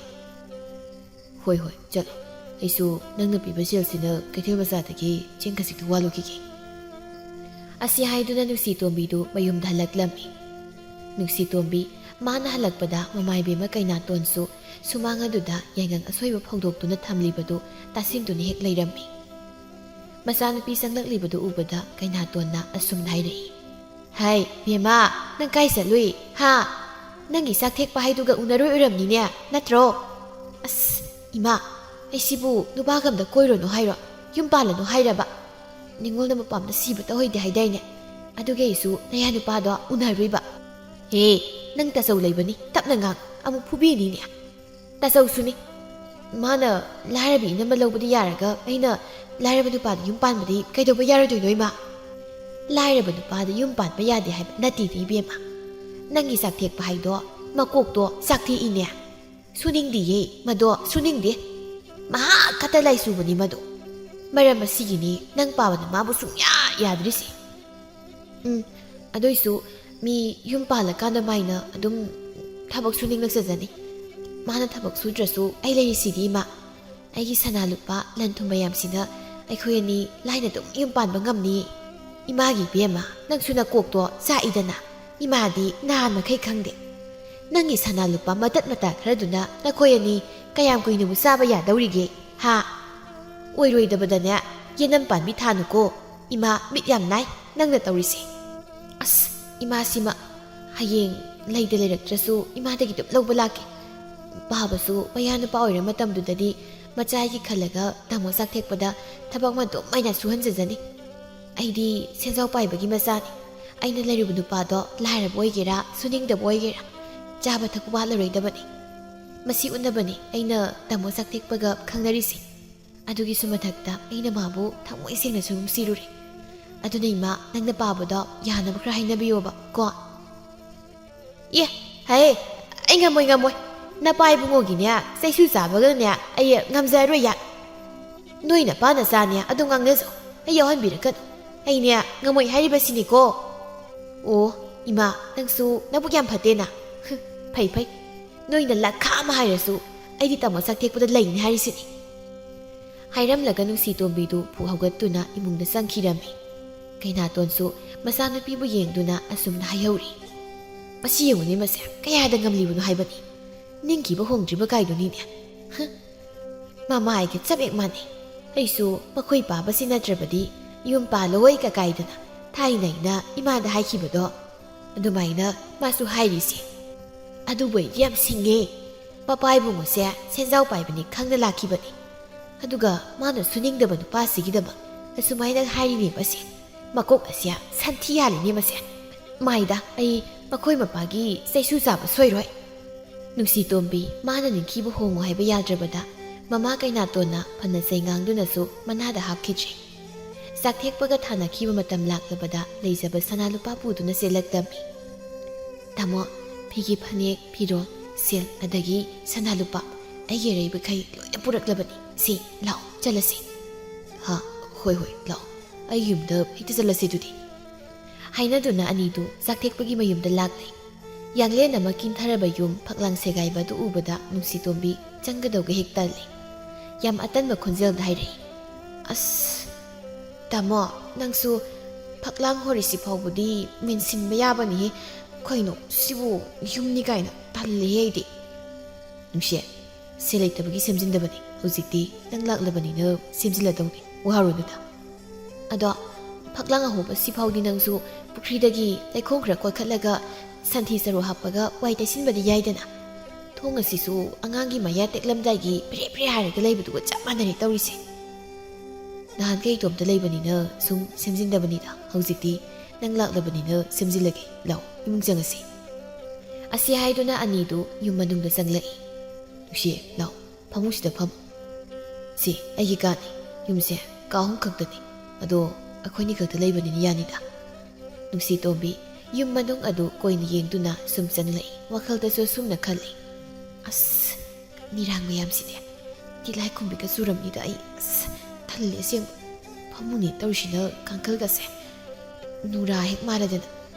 ꯍꯣꯏ, ꯍꯣꯏ, ꯆꯠꯂꯣ꯫ ꯑꯩꯁꯨ ꯅꯪꯅ ꯄꯤꯕ ꯁꯦꯜꯁꯤꯅ ꯀꯩꯊꯦꯜ ꯃꯆꯥꯗꯒꯤ ꯆꯦꯡ ꯈꯖꯤꯛꯇ ꯋꯥꯜꯂꯨꯈꯤꯒꯦ꯫ ꯑꯁꯤ ꯍꯥꯏꯗꯨꯅ ꯅꯨꯡꯁꯤꯇꯣꯝꯕꯤꯗꯨ ꯃꯌꯨꯝꯗ ꯍꯜꯂꯛꯂꯝꯃꯤ꯫ ꯅꯨꯡꯁꯤꯇꯣꯝꯕꯤ, ꯃꯥꯅ ꯍꯜꯂꯛꯄꯗ ꯃꯃꯥ ꯏꯕꯦꯝꯃ ꯀꯩꯅꯥꯇꯣꯟꯁꯨ ꯁꯨꯃꯥꯡ ꯑꯗꯨꯗ ꯌꯥꯏꯉꯪ ꯑꯁꯣꯏꯕ ꯐꯧꯗꯣꯛꯇꯨꯅ ꯊꯝꯂꯤꯕꯗꯨ ꯇꯥꯁꯤꯟꯗꯨꯅ ꯍꯦꯛ ꯂꯩꯔꯝꯃꯤ꯫ ꯃꯆꯥꯅꯨꯄꯤ ꯆꯪꯂꯛꯂꯤꯕꯗꯨ ꯎꯕꯗ ꯀꯩꯅꯥꯇꯣꯟꯅ ꯑꯁꯨꯝꯅ ꯍꯥꯏꯔꯛꯏ, "ꯍꯥꯏ, ꯕꯦꯝꯃ, ꯅꯪ ꯀꯥꯏ ꯆꯠꯂꯨꯏ? ꯍꯥ? ꯅꯪꯒꯤ ꯆꯥꯛ ꯊꯦꯛꯄ ꯍꯥꯏꯗꯨꯒ ꯎꯅꯔꯣꯏ ꯑꯣꯏꯔꯝꯅꯤꯅꯦ, ꯅꯠꯇ꯭ꯔꯣ? ꯑꯁ, ꯏꯃꯥ, ꯑꯩꯁꯤꯕꯨ ꯅꯨꯄꯥꯒ ꯑꯝꯇ ꯀꯣꯏꯔꯨꯅꯨ ꯍꯥꯏꯔꯣ? ꯌꯨꯝ ꯄꯥꯜꯂꯅꯨ ꯍꯥꯏꯔꯕ? ꯅꯤꯉꯣꯜꯅ ꯃꯄꯥꯝꯗ ꯁꯤꯕ ꯇꯧꯍꯩꯗꯦ ꯍꯥꯏꯗꯥꯏꯅꯦ? ꯑꯗꯨꯒꯤ ꯑꯩꯁꯨ ꯅꯌꯥ ꯅꯨꯄꯥꯗꯣ ꯎꯅꯔꯨꯏꯕ꯫" "ꯍꯦ, ꯅꯪ ꯇꯥꯆꯧ ꯂꯩꯕꯅꯤ, ꯇꯞꯅ ꯉꯥꯡ, ꯑꯃꯨꯛ ꯐꯨꯕꯤꯅꯤꯅꯦ꯫" ꯇꯥꯆꯧꯁꯨꯅꯤ꯫ ꯃꯥꯅ ꯂꯥꯏꯔꯕꯤ ꯏꯅꯝꯃ ꯂꯧꯕꯗꯤ ꯌꯥꯔꯒ ꯑꯩꯅ ꯂꯥꯏꯔꯕ ꯅꯨꯄꯥꯗ ꯌꯨꯝ ꯄꯥꯟꯕꯗꯤ ꯀꯩꯗꯧꯕ ꯌꯥꯔꯣꯏꯗꯣꯏꯅꯣ ꯏꯃꯥ? ꯂꯥꯏꯔꯕ ꯅꯨꯄꯥꯗ ꯌꯨꯝ ꯄꯥꯟꯕ ꯌꯥꯗꯦ ꯍꯥꯏꯕ ꯅꯠꯇꯦꯗ ꯏꯕꯦꯝꯃ꯫ ꯅꯪꯒꯤ ꯆꯥꯛ ꯊꯦꯛꯄ ꯍꯥꯏꯗꯣ ꯃꯀꯣꯛꯇꯣ ꯆꯥꯛꯊꯦꯛꯏꯅꯦ꯫ ꯁꯨꯅꯤꯡꯗꯤꯌꯦ ꯃꯗꯣ, ꯁꯨꯅꯤꯡꯗꯦ꯫ ꯃꯍꯥꯛ ꯈꯛꯇ ꯂꯥꯏ ꯆꯨꯕꯅꯤ ꯃꯗꯣ꯫ ꯃꯔꯝ ꯑꯁꯤꯒꯤꯅꯤ ꯅꯪ ꯄꯥꯕꯅ ꯃꯥꯕꯨ ꯁꯨꯡꯌꯥ ꯌꯥꯗ꯭ꯔꯤꯁꯦ꯫ ꯎꯝ, ꯑꯗꯨꯏꯁꯨ ꯃꯤ ꯌꯨꯝ ꯄꯥꯜꯂꯀꯥꯟꯗ ꯃꯥꯏꯅ ꯑꯗꯨꯝ ꯊꯕꯛ ꯁꯨꯅꯤꯡꯂꯛꯆꯖꯅꯤ꯫ ꯃꯥꯅ ꯊꯕꯛ ꯁꯨꯗ꯭ꯔꯁꯨ ꯑꯩ ꯂꯩꯔꯤꯁꯤꯗꯤ ꯏꯃꯥ꯫ ꯑꯩꯒꯤ ꯁꯅꯥ ꯂꯨꯄꯥ ꯂꯟ ꯊꯨꯝ ꯃꯌꯥꯝꯁꯤꯅ ꯑꯩꯈꯣꯏ ꯑꯅꯤ ꯂꯥꯏꯅ ꯑꯗꯨꯝ ꯌꯨꯝ ꯄꯥꯟꯕ ꯉꯝꯅꯤ꯫ "ꯏꯃꯥꯒꯤ ꯏꯕꯦꯝꯃ, ꯅꯪꯁꯨ ꯅꯀꯣꯛꯇꯣ ꯆꯥꯛꯏꯗꯅ꯫ ꯏꯃꯥꯗꯤ ꯅꯍꯥꯟ ꯃꯈꯩ ꯈꯪꯗꯦ꯫ ꯅꯪꯒꯤ ꯁꯅꯥ ꯂꯨꯄꯥ ꯃꯇꯠ ꯃꯇꯥ ꯈꯔꯗꯨꯅ ꯅꯈꯣꯏ ꯑꯅꯤ ꯀꯌꯥꯝ ꯀꯨꯏꯅꯕꯨ ꯆꯥꯕ ꯌꯥꯗꯧꯔꯤꯒꯦ, ꯍꯥ? ꯑꯣꯏꯔꯣꯏꯗꯕꯗꯅꯦ, ꯌꯦꯅꯝ ꯄꯥꯟꯕꯤ ꯊꯥꯅꯨꯀꯣ꯫ ꯏꯃꯥ ꯃꯤꯠ ꯌꯥꯝ ꯅꯥꯏ ꯅꯪꯅ ꯇꯧꯔꯤꯁꯦ꯫ ꯑꯁ, ꯏꯃꯥꯁꯤꯃ ꯍꯌꯦꯡ ꯂꯩꯗ ꯂꯩꯔꯛꯇ꯭ꯔꯁꯨ ꯏꯃꯥꯗꯒꯤ ꯑꯗꯨꯝ ꯂꯧꯕ ꯂꯥꯛꯀꯦ꯫ ꯄꯥꯕꯁꯨ ꯃꯌꯥ ꯅꯨꯄꯥ ꯑꯣꯏꯔ ꯃꯇꯝꯗꯨꯗꯗꯤ ꯃꯆꯥꯒꯤ ꯈꯜꯂꯒ ꯇꯥꯃꯣ ꯆꯥꯛ ꯊꯦꯛꯄꯗ ꯊꯕꯛ ꯑꯃ ꯑꯗꯨꯝ ꯑꯩꯅ ꯁꯨꯍꯟꯖꯖꯅꯤ꯫ ꯑꯩꯗꯤ ꯁꯦꯟꯖꯥꯎ ꯄꯥꯏꯕꯒꯤ ꯃꯆꯥꯅꯤ꯫ ꯑꯩꯅ ꯂꯩꯔꯤꯕ ꯅꯨꯄꯥꯗꯣ ꯂꯥꯏꯔꯕ ꯑꯣꯏꯒꯦꯔꯥ, ꯁꯨꯅꯤꯡꯗꯕ ꯑꯣꯏꯒꯦꯔꯥ, ꯆꯥꯕ ꯊꯛꯄ ꯋꯥꯠꯂꯔꯣꯏꯗꯕꯅꯤ꯫ ꯃꯁꯤ ꯎꯠꯅꯕꯅꯤ ꯑꯩꯅ ꯇꯥꯃꯣ ꯆꯥꯛ ꯊꯦꯛꯄꯒ ꯈꯪꯅꯔꯤꯁꯦ꯫ ꯑꯗꯨꯒꯤꯁꯨ ꯃꯊꯛꯇ ꯑꯩꯅ ꯃꯥꯕꯨ ꯊꯃꯣꯏ ꯁꯦꯡꯅꯁꯨ ꯅꯨꯡꯁꯤꯔꯨꯔꯦ꯫ ꯑꯗꯨꯅ ꯏꯃꯥ, ꯅꯪꯅ ꯄꯥꯕꯗꯣ ꯌꯥꯅꯕ ꯈꯔ ꯍꯥꯏꯅꯕꯤꯌꯣꯕ ꯀꯣ꯫ ꯑꯦ, ꯍꯥꯏꯌꯦ, ꯑꯩ ꯉꯝꯃꯣꯏ, ꯉꯝꯃꯣꯏ꯫ ꯅꯄꯥ ꯏꯕꯨꯡꯉꯣꯒꯤꯅꯦ, ꯆꯩꯁꯨ ꯆꯥꯕꯒꯅꯦ, ꯑꯩ ꯉꯝꯖꯔꯔꯣꯏ ꯌꯥ꯫ ꯅꯣꯏ ꯅꯄꯥ ꯅꯆꯥꯅꯦ ꯑꯗꯨ ꯉꯥꯡꯅꯖꯧ, ꯑꯩ ꯌꯥꯎꯍꯟꯕꯤꯔꯛꯀꯅꯨ꯫ ꯑꯩꯅꯦ ꯉꯝꯃꯣꯏ ꯍꯥꯏꯔꯤꯕꯁꯤꯅꯤꯀꯣ꯫ ꯑꯣ, ꯏꯃꯥ, ꯅꯪꯁꯨ ꯅꯕꯨꯛ ꯌꯥꯝ ꯐꯠꯇꯦꯅ꯫ ꯍꯨꯝ, ꯐꯩ, ꯐꯩ꯫ ꯅꯣꯏꯅ ꯂꯥꯈꯥ ꯑꯃ ꯍꯥꯏꯔꯁꯨ ꯑꯩꯗꯤ ꯇꯥꯃꯣ ꯆꯥꯛ ꯊꯦꯛꯄꯗ ꯂꯩꯅꯤ ꯍꯥꯏꯔꯤꯁꯤꯅꯤ꯫ ꯍꯥꯏꯔꯝꯂꯒ ꯅꯨꯡꯁꯤ ꯇꯣꯝꯕꯤꯗꯨ ꯐꯨꯛ ꯍꯧꯒꯠꯇꯨꯅ ꯏꯃꯨꯡꯗ ꯆꯪꯈꯤꯔꯝꯃꯤ꯫ ꯀꯩꯅꯥꯇꯣꯟꯁꯨ ꯃꯆꯥꯅꯨꯄꯤꯕꯨ ꯌꯦꯡꯗꯨꯅ ꯑꯁꯨꯝꯅ ꯍꯥꯏꯍꯧꯔꯤ꯫ "ꯃꯁꯤ ꯌꯦꯡꯉꯨꯅꯦ, ꯃꯁꯦ ꯀꯌꯥꯗ ꯉꯝꯂꯤꯕꯅꯣ ꯍꯥꯏꯕꯅꯤ꯫ ꯅꯤꯡꯈꯤꯕ ꯍꯣꯡꯗ꯭ꯔꯤꯕ ꯀꯥꯏꯗꯨꯅꯤꯅꯦ꯫ ꯍ, ꯃꯃꯥ ꯑꯩꯒ ꯆꯞ ꯍꯦꯛ ꯃꯥꯟꯅꯩ꯫ ꯑꯩꯁꯨ ꯃꯈꯣꯏ ꯄꯥꯕꯁꯤ ꯅꯠꯇ꯭ꯔꯕꯗꯤ ꯌꯨꯝ ꯄꯥꯜꯂꯣꯏ ꯀꯀꯥꯏꯗꯅ ꯊꯥꯏꯅ ꯑꯩꯅ ꯏꯃꯥꯗ ꯍꯥꯏꯈꯤꯕꯗꯣ ꯑꯗꯨꯃꯥꯏꯅ ꯃꯥꯁꯨ ꯍꯥꯏꯔꯤꯁꯦ꯫ ꯑꯗꯨꯕꯨ ꯑꯩꯗꯤ ꯌꯥꯝ ꯁꯤꯡꯉꯦ꯫ ꯃꯄꯥ ꯏꯕꯨꯡꯉꯣꯁꯦ ꯁꯦꯟꯖꯥꯎ ꯄꯥꯏꯕꯅꯤ ꯈꯪꯅ ꯂꯥꯛꯈꯤꯕꯅꯤ꯫ ꯑꯗꯨꯒ ꯃꯥꯅ ꯁꯨꯅꯤꯡꯗꯕ ꯅꯨꯄꯥꯁꯤꯒꯤꯗꯃꯛ ꯑꯁꯨꯃꯥꯏꯅ ꯍꯥꯏꯔꯤꯅꯦꯕꯁꯦ꯫ ꯃꯀꯣꯛ ꯑꯁꯦ ꯁꯟꯊꯤ ꯌꯥꯜꯂꯤꯅꯦ ꯃꯁꯦ꯫ ꯃꯥꯏꯗ ꯑꯩ ꯃꯈꯣꯏ ꯃꯄꯥꯒꯤ ꯆꯩꯁꯨ ꯆꯥꯕ ꯁꯣꯏꯔꯣꯏ"꯫ ꯅꯨꯡꯁꯤ ꯇꯣꯝꯕꯤ ꯃꯥꯅ ꯅꯤꯡꯊꯤꯕ ꯍꯣꯡꯉꯨ ꯍꯥꯏꯕ ꯌꯥꯗ꯭ꯔꯕꯗ ꯃꯃꯥ ꯀꯩꯅꯥꯇꯣꯟꯅ ꯐꯅ ꯆꯩꯉꯥꯡꯗꯨꯅꯁꯨ ꯃꯅꯥꯗ ꯍꯥꯞꯈꯤꯗ꯭ꯔꯦ꯫ ꯆꯥꯛꯊꯦꯛꯄꯒ ꯊꯥꯅꯈꯤꯕ ꯃꯇꯝ ꯂꯥꯛꯂꯕꯗ ꯂꯩꯖꯕ ꯁꯅꯥ ꯂꯨꯄꯥ ꯄꯨꯗꯨꯅ ꯆꯦꯜꯂꯛꯇꯝꯃꯤ꯫ "ꯇꯥꯃꯣ, ꯐꯤꯒꯤ ꯐꯅꯦꯛ, ꯐꯤꯔꯣꯜ, ꯁꯦꯜ ꯑꯗꯒꯤ ꯁꯅꯥ ꯂꯨꯄꯥ ꯑꯩꯒꯤ ꯑꯔꯩꯕꯈꯩ ꯂꯣꯏꯅ ꯄꯨꯔꯛꯂꯕꯅꯤ꯫ ꯁꯤ, ꯂꯥꯛꯑꯣ, ꯆꯠꯂꯁꯤ"꯫ "ꯍꯥ, ꯍꯣꯏ, ꯍꯣꯏ, ꯂꯥꯛꯑꯣ꯫ ꯑꯩ ꯌꯨꯝꯗ ꯍꯦꯛꯇ ꯆꯠꯂꯁꯤ ꯑꯗꯨꯗꯤ"꯫ ꯍꯥꯏꯅꯗꯨꯅ ꯑꯅꯤꯗꯨ ꯆꯥꯛꯊꯦꯛꯄꯒꯤ ꯃꯌꯨꯝꯗ ꯂꯥꯛꯂꯦ꯫ ꯌꯥꯡꯂꯦꯟ ꯑꯃ ꯀꯤꯟꯊꯔꯕ ꯌꯨꯝ ꯐꯛꯂꯥꯡ ꯁꯦꯒꯥꯏꯕ ꯑꯗꯨ ꯎꯕꯗ ꯅꯨꯡꯁꯤꯇꯣꯝꯕꯤ ꯆꯪꯒꯗꯧꯒ ꯍꯦꯛ ꯇꯜꯂꯦ꯫ ꯌꯥꯝ ꯑꯇꯟꯕ ꯈꯣꯟꯖꯦꯜꯗ ꯍꯥꯏꯔꯛꯏ, "ꯑꯁ, ꯇꯥꯃꯣ, ꯅꯪꯁꯨ ꯐꯛꯂꯥꯡ ꯍꯣꯔꯤꯁꯤ ꯐꯥꯎꯕꯗꯤ ꯃꯦꯟꯁꯤꯟꯕ ꯌꯥꯕꯅꯤꯍꯦ꯫ ꯀꯩꯅꯣ ꯁꯤꯕꯨ, ꯌꯨꯝꯅꯤ ꯀꯥꯏꯅ? ꯇꯜꯂꯦꯍꯦ ꯑꯩꯗꯤ꯫ ꯅꯨꯡꯁꯤ, ꯁꯦꯜ ꯂꯩꯇꯕꯒꯤ ꯁꯦꯝꯖꯤꯟꯗꯕꯅꯤ꯫ ꯍꯧꯖꯤꯛꯇꯤ ꯅꯪ ꯂꯥꯛꯂꯕꯅꯤꯅ ꯁꯦꯝꯖꯤꯜꯂꯗꯧꯅꯤ, ꯋꯥꯔꯨꯅꯨꯗ꯫ ꯑꯗꯣ ꯐꯛꯂꯥꯡ ꯑꯍꯣꯕ ꯁꯤꯐꯥꯎꯗꯤ ꯅꯪꯁꯨ ꯄꯨꯈ꯭ꯔꯤꯗꯒꯤ ꯂꯩꯈꯣꯝ ꯈꯔ ꯀꯣꯠꯈꯠꯂꯒ ꯁꯟꯊꯤ ꯆꯔꯨ ꯍꯥꯞꯄꯒ ꯋꯥꯏ ꯇꯩꯁꯤꯟꯕꯗꯤ ꯌꯥꯏꯗꯅ꯫ ꯊꯣꯡ ꯑꯁꯤꯁꯨ ꯑꯉꯥꯡꯒꯤ ꯃꯌꯥ ꯇꯦꯛꯂꯝꯗꯥꯏꯒꯤ ꯄ꯭ꯔꯦ ꯄ꯭ꯔꯦ ꯍꯥꯏꯔꯒ ꯂꯩꯕꯗꯨꯒ ꯆꯞ ꯃꯥꯟꯅꯔꯦ ꯇꯧꯔꯤꯁꯦ꯫ ꯅꯍꯥꯟꯈꯩ ꯏꯇꯣꯝꯇ ꯂꯩꯕꯅꯤꯅ ꯁꯨꯝ ꯁꯦꯝꯖꯤꯟꯗꯕꯅꯤꯗ꯫ ꯍꯧꯖꯤꯛꯇꯤ ꯅꯪ ꯂꯥꯛꯂꯕꯅꯤꯅ ꯁꯦꯝꯖꯤꯜꯂꯒꯦ꯫ ꯂꯥꯎ, ꯏꯃꯨꯡ ꯆꯪꯉꯁꯤ꯫ ꯑꯁꯤ ꯍꯥꯏꯗꯨꯅ ꯑꯅꯤꯗꯨ ꯌꯨꯝ ꯃꯅꯨꯡꯗ ꯆꯪꯂꯛꯏ꯫ ꯅꯨꯡꯁꯤꯌꯦ, ꯂꯥꯎ, ꯐꯃꯨꯡꯁꯤꯗ ꯐꯝ꯫ ꯁꯤ ꯑꯩꯒꯤ ꯀꯥꯅꯤ꯫ ꯌꯨꯝꯁꯦ ꯀꯥ ꯑꯍꯨꯝ ꯈꯛꯇꯅꯤ꯫ ꯑꯗꯣ ꯑꯩꯈꯣꯏꯅꯤ ꯈꯛꯇ ꯂꯩꯕꯅꯤꯅ ꯌꯥꯅꯤꯗ꯫ ꯅꯨꯡꯁꯤ ꯇꯣꯝꯕꯤ ꯌꯨꯝ ꯃꯅꯨꯡ ꯑꯗꯨ ꯀꯣꯏꯅ ꯌꯦꯡꯗꯨꯅ ꯁꯨꯝ ꯆꯪꯂꯛꯏ꯫ ꯋꯥꯈꯜꯗꯁꯨ ꯑꯁꯨꯝꯅ ꯈꯜꯂꯤ, "ꯑꯁ, ꯃꯤꯔꯥꯡ ꯃꯌꯥꯝꯁꯤꯗꯤ ꯇꯤꯂꯥꯏꯈꯨꯝꯕꯤꯒ ꯆꯨꯔꯝꯅꯤꯗ ꯑꯩ꯫ ꯑꯁ, ꯇꯜꯂꯦ ꯑꯁꯦꯡꯕ꯫ ꯐꯃꯨꯡꯅꯤ ꯇꯧꯔꯤꯁꯤꯅ ꯀꯥꯡꯈꯜꯒꯁꯦ ꯅꯨꯔꯥ ꯍꯦꯛ ꯃꯥꯜꯂꯗꯅ,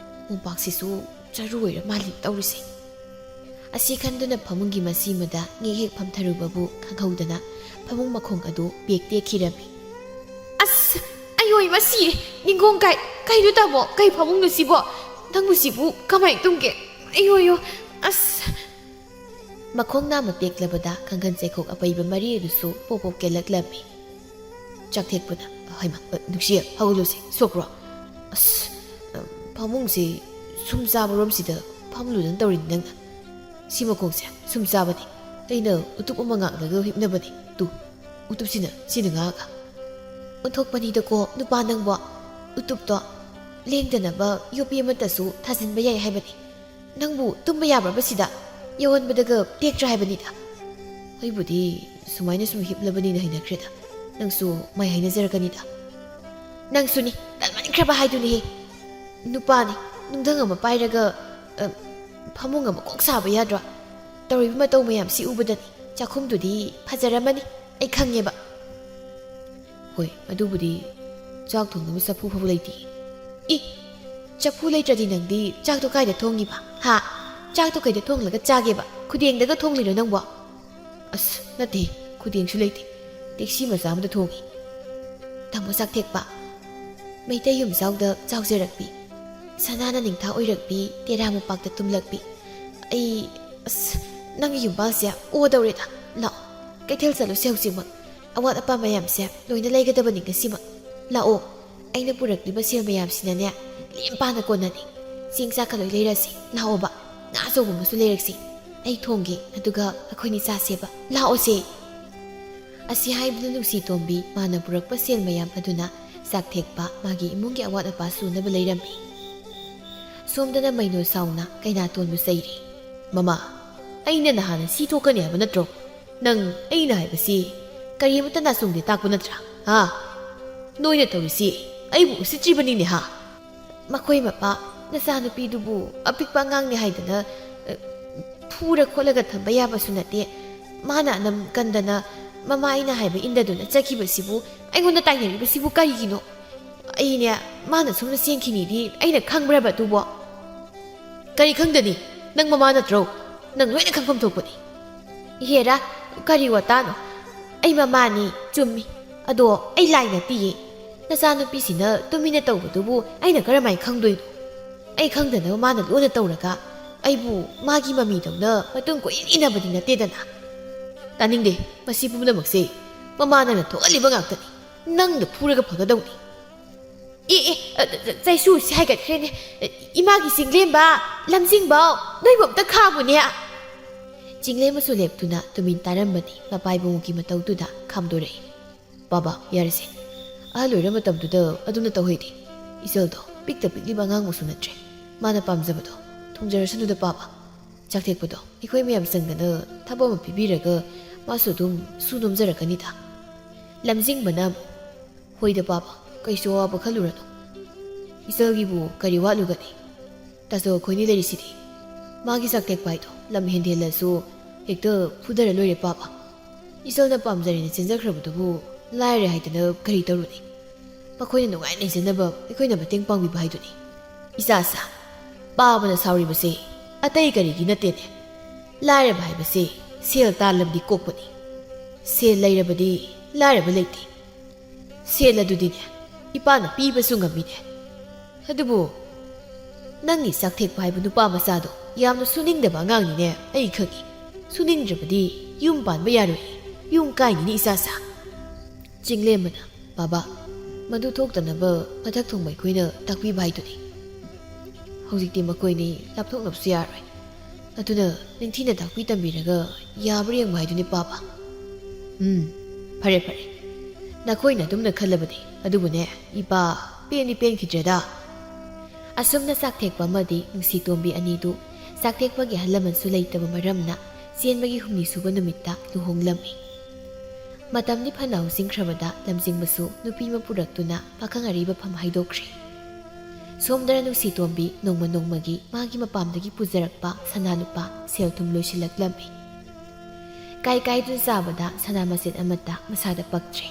ꯃꯣꯝꯄꯥꯛꯁꯤꯁꯨ ꯆꯔꯨ ꯑꯣꯏꯔ ꯃꯥꯜꯂꯤ ꯇꯧꯔꯤꯁꯦ"꯫ ꯑꯁꯤ ꯈꯟꯗꯨꯅ ꯐꯃꯨꯡꯒꯤ ꯃꯁꯤꯃꯗ ꯉꯦꯛ ꯍꯦꯛ ꯐꯝꯊꯔꯨꯕꯕꯨ ꯈꯪꯍꯧꯗꯅ ꯐꯃꯨꯡ ꯃꯈꯣꯡ ꯑꯗꯨ ꯄꯦꯛ ꯇꯦꯛꯈꯤꯔꯝꯃꯤ꯫ "ꯑꯁ, ꯑꯌꯣꯏ, ꯃꯁꯤꯔꯦ! ꯅꯤꯡꯒꯣꯡ ꯀꯥꯏ! ꯀꯩꯅꯣ ꯇꯥꯃꯣ? ꯀꯩ ꯐꯃꯨꯡꯅꯣ ꯁꯤꯕꯣ? ꯅꯪꯕꯨ ꯁꯤꯕꯨ ꯀꯃꯥꯏ ꯇꯨꯝꯒꯦ? ꯑꯌꯣꯌꯣ! ꯑꯁ!" ꯃꯈꯣꯡ ꯅꯥꯝꯃ ꯇꯦꯛꯂꯕꯗ ꯀꯥꯡꯈꯟ ꯆꯩꯈꯣꯛ ꯑꯄꯩꯕ ꯃꯔꯤ ꯑꯗꯨꯁꯨ ꯄꯣꯞ ꯄꯣꯞ ꯀꯦꯜꯂꯛꯂꯝꯃꯤ꯫ ꯆꯥꯛꯊꯦꯛꯄꯅ, "ꯍꯩꯃꯥ, ꯅꯨꯡꯁꯤ, ꯍꯧꯒꯠꯂꯨꯁꯦ, ꯁꯣꯛꯄ꯭ꯔꯣ? ꯑꯁ, ꯐꯃꯨꯡꯁꯦ ꯁꯨꯝ ꯆꯥꯕꯔꯣꯝꯁꯤꯗ ꯐꯝꯂꯨꯗꯅ ꯇꯧꯔꯤꯅꯤ ꯅꯪꯅ꯫ ꯁꯤ ꯃꯈꯣꯡꯁꯦ ꯁꯨꯝ ꯆꯥꯕꯅꯤ꯫ ꯑꯩꯅ ꯎꯇꯨꯞ ꯑꯃ ꯉꯥꯛꯂꯒ ꯍꯤꯞꯅꯕꯅꯤ꯫ ꯇꯨ, ꯎꯇꯨꯞꯁꯤꯅ ꯁꯤꯅ ꯉꯥꯛꯑꯒ"꯫ ꯑꯣꯟꯊꯣꯛꯄꯅꯤꯗꯀꯣ ꯅꯨꯄꯥ ꯅꯪꯕꯣ꯫ ꯎꯇꯨꯞꯇꯣ ꯂꯦꯡꯗꯅꯕ ꯌꯣꯠꯄꯤ ꯑꯃꯠꯇꯁꯨ ꯊꯥꯖꯤꯟꯕ ꯌꯥꯏ ꯍꯥꯏꯕꯅꯤ꯫ ꯅꯪꯕꯨ ꯇꯨꯝꯕ ꯌꯥꯕ꯭ꯔꯕ ꯁꯤꯗ? ꯌꯥꯎꯍꯟꯕꯗꯒ ꯇꯦꯛꯇ꯭ꯔꯥ ꯍꯥꯏꯕꯅꯤꯗ꯫ ꯑꯩꯕꯨꯗꯤ ꯁꯨꯃꯥꯏꯅ ꯁꯨꯝ ꯍꯤꯞꯂꯕꯅꯤꯅ ꯍꯩꯅꯈ꯭ꯔꯦꯗ꯫ ꯅꯪꯁꯨ ꯃꯥꯏ ꯍꯥꯏꯅꯖꯔꯛꯀꯅꯤꯗ꯫ ꯅꯪꯁꯨꯅꯤ, ꯇꯟꯃꯟꯈ꯭ꯔꯕ ꯍꯥꯏꯗꯨꯅꯤꯍꯦ꯫ ꯅꯨꯄꯥꯅꯤ, ꯅꯨꯡꯊꯪ ꯑꯃ ꯄꯥꯏꯔꯒ, ꯑ, ꯐꯃꯨꯡ ꯑꯃ ꯀꯣꯛ ꯁꯥꯕ ꯌꯥꯗ꯭ꯔꯣ? ꯇꯧꯔꯤꯕ ꯃꯇꯧ ꯃꯌꯥꯝꯁꯤ ꯎꯕꯗꯅꯤ ꯆꯥꯛꯈꯨꯝꯗꯨꯗꯤ ꯐꯖꯔꯝꯃꯅꯤ, ꯑꯩ ꯈꯪꯉꯦꯕ꯫ ꯍꯣꯏ, ꯑꯗꯨꯕꯨꯗꯤ ꯆꯥꯛ ꯊꯣꯡꯅꯕ ꯆꯐꯨ ꯐꯥꯎ ꯂꯩꯇꯦ꯫ ꯏ, ꯆꯐꯨ ꯂꯩꯇ꯭ꯔꯗꯤ ꯅꯪꯗꯤ ꯆꯥꯛꯇꯣ ꯀꯥꯏꯗ ꯊꯣꯡꯉꯤꯕ? ꯍꯥ? ꯆꯥꯛꯇꯣ ꯀꯩꯗ ꯊꯣꯡꯂꯒ ꯆꯥꯒꯦꯕ? ꯈꯨꯗꯦꯡꯗꯒ ꯊꯣꯡꯂꯤꯔꯣ ꯅꯪꯕꯣ? ꯑꯁ, ꯅꯠꯇꯦ, ꯈꯨꯗꯦꯡꯁꯨ ꯂꯩꯇꯦ꯫ ꯇꯦꯛꯁꯤ ꯃꯆꯥ ꯑꯃꯗ ꯊꯣꯡꯉꯤ꯫ ꯇꯥꯃꯣ ꯆꯥꯛꯊꯦꯛꯄ, ꯃꯩꯇꯩ ꯌꯨꯝꯖꯥꯎꯗ ꯆꯥꯎꯖꯔꯛꯄꯤ, ꯁꯅꯥꯅ ꯅꯤꯡꯊꯥ ꯑꯣꯏꯔꯛꯄꯤ, ꯇꯦꯔꯥ ꯃꯄꯥꯛꯇ ꯇꯨꯝꯂꯛꯄꯤ꯫ ꯑꯩ, ꯑꯁ, ꯅꯪꯒꯤ ꯌꯨꯝꯕꯥꯜꯁꯦ ꯑꯣꯗꯧꯔꯦꯗ꯫ ꯂꯥꯛꯑꯣ, ꯀꯩꯊꯦꯜ ꯆꯠꯂꯨꯁꯦ ꯍꯧꯖꯤꯛꯃꯛ꯫ ꯑꯋꯥꯠ ꯑꯄꯥ ꯃꯌꯥꯝꯁꯦ ꯂꯣꯏꯅ ꯂꯩꯒꯗꯕꯅꯤ ꯉꯁꯤꯃꯛ꯫ ꯂꯥꯛꯑꯣ, ꯑꯩꯅ ꯄꯨꯔꯛꯂꯤꯕ ꯁꯦꯜ ꯃꯌꯥꯝꯁꯤꯅꯅꯦ, ꯂꯦꯝ ꯄꯥꯅ ꯀꯣꯟꯅꯅꯤ꯫ ꯆꯦꯡ ꯆꯥꯛꯀ ꯂꯣꯏ ꯂꯩꯔꯁꯤ꯫ ꯂꯥꯛꯑꯣꯕ, ꯉꯥ ꯑꯆꯧꯕ ꯑꯃꯁꯨ ꯂꯩꯔꯛꯁꯤ꯫ ꯑꯩ ꯊꯣꯡꯒꯦ, ꯑꯗꯨꯒ ꯑꯩꯈꯣꯏꯅꯤ ꯆꯥꯁꯦꯕ꯫ ꯂꯥꯛꯑꯣꯁꯦ꯫ ꯑꯁꯤ ꯍꯥꯏꯕꯗꯨ ꯅꯨꯡꯁꯤ ꯇꯣꯝꯕꯤ ꯃꯥꯅ ꯄꯨꯔꯛꯄ ꯁꯦꯜ ꯃꯌꯥꯝ ꯑꯗꯨꯅ ꯆꯥꯛ ꯊꯦꯛꯄ ꯃꯥꯒꯤ ꯏꯃꯨꯡꯒꯤ ꯑꯋꯥꯠ ꯑꯄꯥ ꯁꯨꯅꯕ ꯂꯩꯔꯝꯃꯤ꯫ ꯁꯣꯝꯗꯅ ꯃꯩꯅꯣ ꯁꯥꯎꯅ ꯀꯩꯅꯥꯇꯣꯟꯕꯨ ꯆꯩꯔꯤ꯫ "ꯃꯃꯥ, ꯑꯩꯅ ꯅꯍꯥꯟꯅ ꯁꯤ ꯊꯣꯛꯀꯅꯤ ꯍꯥꯏꯕ ꯅꯠꯇ꯭ꯔꯣ? ꯅꯪ ꯑꯩꯅ ꯍꯥꯏꯕꯁꯤ ꯀꯔꯤꯃꯠꯇ ꯅꯥꯆꯨꯡꯗꯦ ꯇꯥꯛꯄ ꯅꯠꯇ꯭ꯔꯥ? ꯍꯥ? ꯅꯣꯏꯅ ꯇꯧꯔꯤꯁꯤ ꯑꯩꯕꯨ ꯎꯁꯤꯠꯇ꯭ꯔꯤꯕꯅꯤꯅꯦ, ꯍꯥ?" ꯃꯈꯣꯏ ꯃꯄꯥ, ꯅꯆꯥꯅꯨꯄꯤꯗꯨꯕꯨ ꯑꯄꯤꯛꯄ ꯑꯉꯥꯡꯅꯤ ꯍꯥꯏꯗꯅ, ꯑ, ꯐꯨꯔ ꯈꯣꯠꯂꯒ ꯊꯝꯕ ꯌꯥꯕꯁꯨ ꯅꯠꯇꯦ꯫ ꯃꯥꯅ ꯑꯅꯝ ꯀꯟꯗꯅ ꯃꯃꯥ ꯑꯩꯅ ꯍꯥꯏꯕ ꯏꯟꯗꯗꯨꯅ ꯆꯠꯈꯤꯕꯁꯤꯕꯨ, ꯑꯩꯉꯣꯟꯗ ꯇꯥꯏꯅꯔꯤꯕꯁꯤꯕꯨ ꯀꯔꯤꯒꯤꯅꯣ? ꯑꯩꯅꯦ, ꯃꯥꯅ ꯁꯣꯝꯗ ꯆꯦꯟꯈꯤꯅꯤꯗꯤ ꯑꯩꯅ ꯈꯪꯕ꯭ꯔꯕ ꯑꯗꯨꯕꯣ? ꯀꯔꯤ ꯈꯪꯗꯅꯤ? ꯅꯪ ꯃꯃꯥ ꯅꯠꯇ꯭ꯔꯣ? ꯅꯪ ꯂꯣꯏꯅ ꯈꯪꯐꯝ ꯊꯣꯛꯄꯅꯤ꯫ ꯏꯍꯦꯔꯥ, ꯀꯔꯤ ꯋꯥꯇꯥꯅꯣ? ꯑꯩ ꯃꯃꯥꯅꯤ, ꯆꯨꯝꯃꯤ꯫ ꯑꯗꯣ ꯑꯩ ꯂꯥꯏ ꯅꯠꯇꯤꯌꯦ꯫ ꯅꯆꯥꯅꯨꯄꯤꯁꯤꯅ ꯇꯨꯃꯤꯟꯅ ꯇꯧꯕꯗꯨꯕꯨ ꯑꯩꯅ ꯀꯔꯝꯍꯥꯏꯅ ꯈꯪꯗꯣꯏꯅꯣ? ꯑꯩ ꯈꯪꯗꯅꯕ ꯃꯥꯅ ꯂꯣꯟꯅ ꯇꯧꯔꯒ ꯑꯩꯕꯨ ꯃꯥꯒꯤ ꯃꯃꯤꯗꯧꯅ ꯃꯇꯨꯡ ꯀꯣꯏꯏꯟ ꯏꯟꯅꯕꯗꯤ ꯅꯠꯇꯦꯗꯅ꯫ ꯇꯥꯅꯤꯡꯗꯦ, ꯃꯁꯤ ꯄꯨꯝꯅꯃꯛꯁꯦ ꯃꯃꯥ ꯅꯪꯅ ꯊꯣꯛꯍꯜꯂꯤꯕ ꯉꯥꯛꯇꯅꯤ꯫ ꯅꯪꯗ ꯐꯨꯔꯒ ꯐꯒꯗꯧꯅꯤ꯫ ꯑꯦ, ꯑꯦ, ꯑ, ꯑ, ꯆꯩꯁꯨꯁꯤ ꯍꯥꯏꯒꯠꯈ꯭ꯔꯦꯅꯦ꯫ ꯏꯃꯥꯒꯤ ꯆꯤꯡꯂꯦꯝꯕ, ꯂꯝꯖꯤꯡꯕꯧ, ꯅꯣꯏꯕꯨ ꯑꯝꯇ ꯈꯥꯝꯃꯨꯅꯦ꯫ ꯆꯤꯡꯂꯦꯝꯕꯁꯨ ꯂꯦꯞꯇꯨꯅ ꯇꯨꯃꯤꯟ ꯇꯥꯔꯝꯕꯅꯤ ꯃꯄꯥ ꯏꯕꯨꯡꯒꯤ ꯃꯇꯧꯗꯨꯗ ꯈꯥꯝꯗꯣꯔꯛꯏ꯫ "ꯕꯥꯕꯥ, ꯌꯥꯔꯦꯁꯦ꯫ ꯑꯍꯜ ꯑꯣꯏꯔ ꯃꯇꯝꯗꯨꯗ ꯑꯗꯨꯝꯅ ꯇꯧꯍꯩꯗꯦ꯫ ꯏꯆꯜꯗꯣ ꯄꯤꯛꯇ ꯄꯤꯛꯂꯤꯕ ꯑꯉꯥꯡꯃꯛꯁꯨ ꯅꯠꯇ꯭ꯔꯦ꯫ ꯃꯥꯅ ꯄꯥꯝꯖꯕꯗꯣ ꯊꯨꯡꯖꯔꯁꯅꯨꯗ ꯄꯥꯕ꯫ ꯆꯥꯛꯊꯦꯛꯄꯗꯣ ꯑꯩꯈꯣꯏ ꯃꯌꯥꯝ ꯆꯪꯗꯅ ꯊꯕꯛ ꯑꯃ ꯄꯤꯕꯤꯔꯒ ꯃꯥꯁꯨ ꯑꯗꯨꯝ ꯁꯨ ꯅꯣꯝꯖꯔꯛꯀꯅꯤꯗ꯫" ꯂꯝꯖꯤꯡꯕꯅ ꯑꯃꯨꯛ, "ꯍꯣꯏꯗ ꯄꯥꯕ, ꯀꯩꯁꯨ ꯑꯋꯥꯕ ꯈꯜꯂꯨꯔꯅꯨ꯫ ꯏꯆꯜꯒꯤꯕꯨ ꯀꯔꯤ ꯋꯥꯠꯂꯨꯒꯅꯤ? ꯇꯥꯆꯧ ꯑꯩꯈꯣꯏꯅꯤ ꯂꯩꯔꯤꯁꯤꯗꯤ꯫ ꯃꯥꯒꯤ ꯆꯥꯛꯊꯦꯛꯄ ꯍꯥꯏꯗꯣ ꯂꯝ ꯍꯦꯟꯗꯦꯜꯂꯁꯨ ꯍꯦꯛꯇ ꯐꯨꯗꯔ ꯂꯣꯏꯔꯦ ꯄꯥꯕ꯫ ꯏꯆꯜꯅ ꯄꯥꯝꯖꯔꯦꯅ ꯆꯦꯟꯖꯈ꯭ꯔꯕꯗꯨꯕꯨ ꯂꯥꯏꯔꯦ ꯍꯥꯏꯗꯅ ꯀꯔꯤ ꯇꯧꯔꯨꯅꯤ? ꯃꯈꯣꯏꯅ ꯅꯨꯡꯉꯥꯏꯅ ꯂꯩꯖꯅꯕ ꯑꯩꯈꯣꯏꯅ ꯃꯇꯦꯡ ꯄꯥꯡꯕꯤꯕ ꯍꯥꯏꯗꯨꯅꯤ꯫" "ꯏꯆꯥꯁꯥ, ꯄꯥꯕꯅ ꯁꯥꯎꯔꯤꯕꯁꯦ ꯑꯇꯩ ꯀꯔꯤꯒꯤ ꯅꯠꯇꯦꯅꯦ꯫ ꯂꯥꯏꯔꯕ ꯍꯥꯏꯕꯁꯦ ꯁꯦꯜ ꯇꯥꯜꯂꯕꯗꯤ ꯀꯣꯛꯄꯅꯤ꯫ ꯁꯦꯜ ꯂꯩꯔꯕꯗꯤ ꯂꯥꯏꯔꯕ ꯂꯩꯇꯦ꯫ ꯁꯦꯜ ꯑꯗꯨꯗꯤꯅꯦ, ꯏꯄꯥꯅ ꯄꯤꯕꯁꯨ ꯉꯝꯃꯤꯅꯦ꯫ ꯑꯗꯨꯕꯨ ꯅꯪꯒꯤ ꯆꯥꯛꯊꯦꯛꯄ ꯍꯥꯏꯕ ꯅꯨꯄꯥ ꯃꯆꯥꯗꯣ ꯌꯥꯝꯅ ꯁꯨꯅꯤꯡꯗꯕ ꯑꯉꯥꯡꯅꯤꯅꯦ, ꯑꯩ ꯈꯪꯏ꯫ ꯁꯨꯅꯤꯡꯗ꯭ꯔꯕꯗꯤ ꯌꯨꯝ ꯄꯥꯟꯕ ꯌꯥꯔꯣꯏ, ꯌꯨꯝ ꯀꯥꯏꯅꯤꯅꯦ ꯏꯆꯥꯁꯥ꯫ ꯆꯤꯡꯂꯦꯝꯕꯅ, "ꯕꯥꯕꯥ, ꯃꯗꯨ ꯊꯣꯛꯇꯅꯕ ꯃꯊꯛ ꯊꯣꯡꯕ ꯑꯩꯈꯣꯏꯅ ꯇꯥꯛꯄꯤꯕ ꯍꯥꯏꯗꯨꯅꯤ꯫ ꯍꯧꯖꯤꯛꯇꯤ ꯃꯈꯣꯏꯅꯤ ꯂꯥꯞꯊꯣꯛꯅꯕꯁꯨ ꯌꯥꯔꯣꯏ꯫ ꯑꯗꯨꯅ ꯅꯤꯡꯊꯤꯅ ꯇꯥꯛꯄꯤ ꯇꯝꯕꯤꯔꯒ ꯌꯥꯕ꯭ꯔꯥ ꯌꯦꯡꯕ ꯍꯥꯏꯗꯨꯅꯤ, ꯄꯥꯕ꯫" "ꯎꯝ, ꯐꯔꯦ, ꯐꯔꯦ꯫ ꯅꯈꯣꯏꯅ ꯑꯗꯨꯝꯅ ꯈꯜꯂꯕꯅꯤ꯫ ꯑꯗꯨꯕꯨꯅꯦ, ꯏꯄꯥ ꯄꯦꯟꯗꯤ ꯄꯦꯟꯈꯤꯗ꯭ꯔꯦꯗ꯫" ꯑꯁꯨꯝꯅ ꯆꯥꯛꯊꯦꯛꯄ ꯑꯃꯗꯤ ꯅꯨꯡꯁꯤꯇꯣꯝꯕꯤ ꯑꯅꯤꯗꯨ ꯆꯥꯛꯊꯦꯛꯄꯒꯤ ꯑꯍꯜ ꯂꯃꯟꯁꯨ ꯂꯩꯇꯕ ꯃꯔꯝꯅ ꯆꯦꯟꯕꯒꯤ ꯍꯨꯝꯅꯤ ꯁꯨꯕ ꯅꯨꯃꯤꯠꯇ ꯂꯨꯍꯣꯡꯂꯝꯃꯤ꯫ ꯃꯇꯝꯗꯤ ꯐꯅ ꯍꯧꯖꯤꯟꯈ꯭ꯔꯕꯗ ꯂꯝꯖꯤꯡꯕꯁꯨ ꯅꯨꯄꯤ ꯑꯃ ꯄꯨꯔꯛꯇꯨꯅ ꯄꯥꯈꯪ ꯑꯔꯤꯕ ꯐꯝ ꯍꯥꯏꯗꯣꯛꯈ꯭ꯔꯦ꯫ ꯁꯣꯝꯗꯅ ꯅꯨꯡꯁꯤꯇꯣꯝꯕꯤ ꯅꯣꯡꯃ ꯅꯣꯡꯃꯒꯤ ꯃꯥꯒꯤ ꯃꯄꯥꯝꯗꯒꯤ ꯄꯨꯖꯔꯛꯄ ꯁꯅꯥ ꯂꯨꯄꯥ ꯁꯦꯜ ꯊꯨꯝ ꯂꯣꯏꯁꯤꯜꯂꯛꯂꯝꯃꯤ꯫ ꯀꯥꯏ ꯀꯥꯏꯗꯨꯅ ꯆꯥꯕꯗ ꯁꯅꯥ ꯃꯆꯦꯠ ꯑꯃꯠꯇ ꯃꯁꯥꯗ ꯄꯛꯇ꯭ꯔꯦ꯫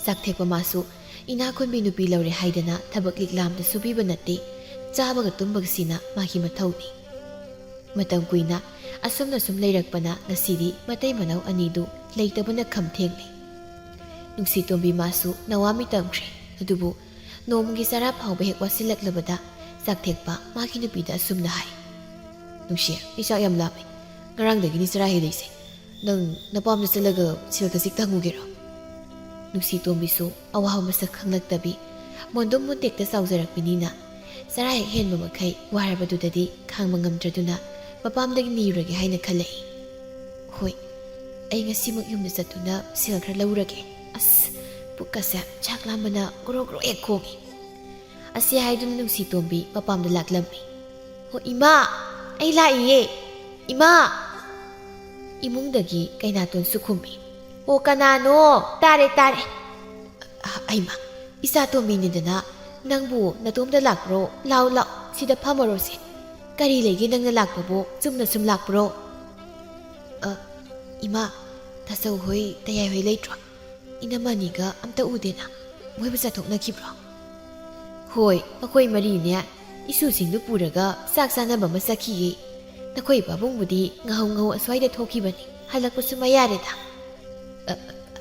ꯆꯥꯛꯊꯦꯛꯄ ꯃꯥꯁꯨ ꯏꯅꯥꯛ ꯈꯨꯟꯕꯤ ꯅꯨꯄꯤ ꯂꯧꯔꯦ ꯍꯥꯏꯗꯅ ꯊꯕꯛ ꯂꯤꯛꯂꯥꯝꯗ ꯁꯨꯕꯤꯕ ꯅꯠꯇꯦ, ꯆꯥꯕꯒ ꯇꯨꯝꯕꯒꯁꯤꯅ ꯃꯥꯒꯤ ꯃꯊꯧꯅꯤ꯫ ꯃꯇꯝ ꯀꯨꯏꯅ ꯑꯁꯨꯝꯅ ꯁꯨꯝ ꯂꯩꯔꯛꯄꯅ ꯉꯁꯤꯗꯤ ꯃꯇꯩ ꯃꯅꯥꯎ ꯑꯅꯤꯗꯨ ꯂꯩꯇꯕꯅ ꯈꯝ ꯊꯦꯡꯂꯦ꯫ ꯅꯨꯡꯁꯤꯇꯣꯝꯕꯤ ꯃꯥꯁꯨ ꯅꯋꯥꯃꯤ ꯇꯝꯈ꯭ꯔꯦ꯫ ꯑꯗꯨꯕꯨ ꯅꯣꯡꯃꯒꯤ ꯆꯔꯥ ꯐꯥꯎꯕ ꯍꯦꯛ ꯋꯥꯠꯁꯤꯜꯂꯛꯂꯕꯗ ꯆꯥꯛꯊꯦꯛꯄ ꯃꯥꯒꯤ ꯅꯨꯄꯤꯗ ꯑꯁꯨꯝꯅ ꯍꯥꯏ, "ꯅꯨꯡꯁꯤ, ꯑꯩ ꯆꯥꯛ ꯌꯥꯝ ꯂꯥꯝꯃꯦ꯫ ꯉꯔꯥꯡꯗꯒꯤꯅꯤ ꯆꯔꯥ ꯍꯦꯜꯂꯤꯁꯦ꯫ ꯅꯪ ꯅꯄꯥꯝꯗ ꯆꯠꯂꯒ ꯁꯦꯜ ꯈꯖꯤꯛꯇ ꯍꯪꯉꯨꯒꯦꯔꯣ?" ꯅꯨꯡꯁꯤꯇꯣꯝꯕꯤꯁꯨ ꯑꯋꯥꯕ ꯃꯁꯛ ꯈꯪꯂꯛꯇꯕꯤ, ꯃꯣꯟꯗꯨꯝ ꯃꯨꯟꯇꯦꯛꯇ ꯆꯥꯎꯖꯔꯛꯄꯅꯤꯅ ꯆꯔꯥ ꯍꯦꯛ ꯍꯦꯟꯕ ꯃꯈꯩ ꯋꯥꯔꯕꯗꯨꯗꯗꯤ ꯈꯥꯡꯕ ꯉꯝꯗ꯭ꯔꯗꯨꯅ ꯃꯄꯥꯝꯗꯒꯤ ꯅꯤꯔꯨꯔꯒꯦ ꯍꯥꯏꯅ ꯈꯜꯂꯛꯏ꯫ "ꯍꯣꯏ, ꯑꯩ ꯉꯁꯤꯃꯛ ꯌꯨꯝꯗ ꯆꯠꯇꯨꯅ ꯁꯦꯜ ꯈꯔ ꯂꯧꯔꯒꯦ꯫ ꯑꯁ, ꯄꯨꯛꯀꯁꯦ ꯆꯥꯛ ꯂꯥꯝꯕꯅ ꯒ꯭ꯔꯣ ꯒ꯭ꯔꯣ ꯍꯦꯛ ꯈꯣꯡꯉꯤ꯫" ꯑꯁꯤ ꯍꯥꯏꯗꯨꯅ ꯅꯨꯡꯁꯤꯇꯣꯝꯕꯤ ꯃꯄꯥꯝꯗ ꯂꯥꯛꯂꯝꯃꯤ꯫ "ꯍꯣ ꯏꯃꯥ, ꯑꯩ ꯂꯥꯛꯏꯌꯦ, ꯏꯃꯥ!" ꯏꯃꯨꯡꯗꯒꯤ ꯀꯩꯅꯥꯇꯣꯟꯁꯨ ꯈꯨꯝꯃꯤ꯫ "ꯑꯣ, ꯀꯅꯥꯅꯣ? ꯇꯥꯔꯦ, ꯇꯥꯔꯦ꯫" "ꯑ, ꯑꯩꯃ, ꯏꯆꯥ ꯇꯣꯝꯕꯤꯅꯤꯗꯅ, ꯅꯪꯕꯨ ꯅꯇꯣꯝꯇ ꯂꯥꯛꯄ꯭ꯔꯣ? ꯂꯥꯎ, ꯂꯥꯎ, ꯁꯤꯗ ꯐꯝꯃꯔꯣꯁꯦ꯫ ꯀꯔꯤ ꯂꯩꯒꯦ ꯅꯪꯅ ꯂꯥꯛꯄꯕꯨ? ꯆꯨꯝꯅ ꯁꯨꯝ ꯂꯥꯛꯄ꯭ꯔꯣ?" "ꯑ, ꯏꯃꯥ, ꯇꯥꯆꯧ ꯍꯣꯏ, ꯇꯌꯥꯏ ꯍꯣꯏ ꯂꯩꯇ꯭ꯔꯣ? ꯏꯅꯝꯃ ꯑꯅꯤꯒ ꯑꯝꯇ ꯎꯗꯦꯅ꯫ ꯃꯣꯏꯕꯨ ꯆꯠꯊꯣꯛꯅꯈꯤꯕ꯭ꯔꯣ?" "ꯍꯣꯏ, ꯃꯈꯣꯏ ꯃꯔꯤꯅꯦ ꯏꯁꯨꯁꯤꯡꯗꯨ ꯄꯨꯔꯒ ꯆꯥꯛ ꯆꯥꯅꯕ ꯑꯃ ꯆꯠꯈꯤꯌꯦ꯫ ꯅꯈꯣꯏ ꯄꯥꯕꯨꯡꯕꯨꯗꯤ ꯉꯍꯧ ꯉꯍꯧ ꯑꯁ꯭ꯋꯥꯏꯗ ꯊꯣꯛꯈꯤꯕꯅꯤ꯫ ꯍꯜꯂꯛꯄꯁꯨ ꯃꯌꯥꯔꯦꯗ꯫" "ꯑ,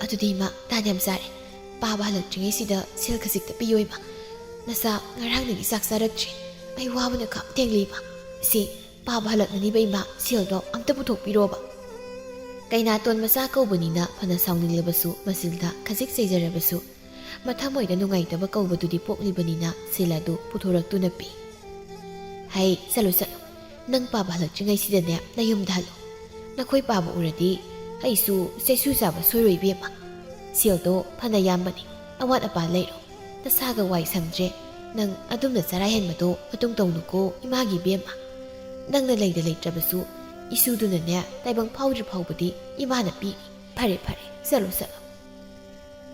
ꯑꯗꯨꯗꯤ ꯏꯃꯥ, ꯇꯥꯟ ꯌꯥꯝ ꯆꯥꯔꯦ꯫ ꯄꯥꯕ ꯍꯜꯂꯛꯇ꯭ꯔꯤꯉꯩꯁꯤꯗ ꯁꯦꯜ ꯈꯖꯤꯛꯇ ꯄꯤꯌꯣ ꯏꯃꯥ꯫ ꯅꯆꯥ ꯉꯔꯥꯡꯗꯒꯤ ꯆꯥꯛ ꯆꯥꯔꯛꯇ꯭ꯔꯤ꯫ ꯑꯩ ꯋꯥꯕꯅ ꯈꯝ ꯊꯦꯡꯂꯤ ꯏꯃꯥ꯫ ꯁꯤ ꯄꯥꯕ ꯍꯜꯂꯛꯅꯅꯤꯕ ꯏꯃꯥ, ꯁꯦꯜꯗꯣ ꯑꯝꯇ ꯄꯨꯊꯣꯛꯄꯤꯔꯣꯕ꯫ ꯀꯩꯅꯥꯇꯣꯟ ꯃꯆꯥ ꯀꯧꯕꯅꯤꯅ ꯐꯅ ꯁꯥꯎꯅꯤꯡꯂꯕꯁꯨ, ꯃꯆꯤꯜꯗ ꯈꯖꯤꯛ ꯆꯩꯖꯔꯕꯁꯨ, ꯃꯊꯃꯣꯏꯗ ꯅꯨꯡꯉꯥꯏꯇꯕ ꯀꯧꯕꯗꯨꯗꯤ ꯄꯣꯛꯂꯤꯕꯅꯤꯅ ꯁꯦꯜ ꯑꯗꯨ ꯄꯨꯊꯣꯔꯛꯇꯨꯅ ꯄꯤ꯫ "ꯍꯩ, ꯆꯠꯂꯣ, ꯆꯠꯂꯣ꯫ ꯅꯪ ꯄꯥꯕ ꯍꯜꯂꯛꯇ꯭ꯔꯤꯉꯩꯁꯤꯗꯅꯦ ꯅꯌꯨꯝꯗ ꯍꯜꯂꯣ꯫ ꯅꯈꯣꯏ ꯄꯥꯕ ꯎꯔꯗꯤ ꯑꯩꯁꯨ ꯆꯩꯁꯨ ꯆꯥꯕ ꯁꯣꯏꯔꯣꯏ ꯏꯕꯦꯝꯃ꯫ ꯁꯦꯜꯗꯣ ꯐꯅ ꯌꯥꯝꯕꯅꯤ, ꯑꯋꯥꯠ ꯑꯄꯥ ꯂꯩꯔꯣ꯫ ꯅꯁꯥꯒ ꯋꯥꯏ ꯁꯪꯗ꯭ꯔꯦ꯫ ꯅꯪ ꯑꯗꯨꯝꯅ ꯆꯔꯥ ꯍꯦꯟꯕꯗꯣ ꯃꯇꯨꯡ ꯇꯧꯅꯨꯀꯣ ꯏꯃꯥꯒꯤ ꯏꯕꯦꯝꯃ꯫ ꯅꯪꯅ ꯂꯩꯗ ꯂꯩꯇ꯭ꯔꯕꯁꯨ ꯏꯁꯨꯗꯨꯅꯅꯦ ꯇꯥꯏꯕꯪ ꯐꯥꯎꯗ꯭ꯔꯤ ꯐꯥꯎꯕꯗꯤ ꯏꯃꯥꯅ ꯄꯤꯔꯤ꯫ ꯐꯔꯦ, ꯐꯔꯦ, ꯆꯠꯂꯣ, ꯆꯠꯂꯣ꯫"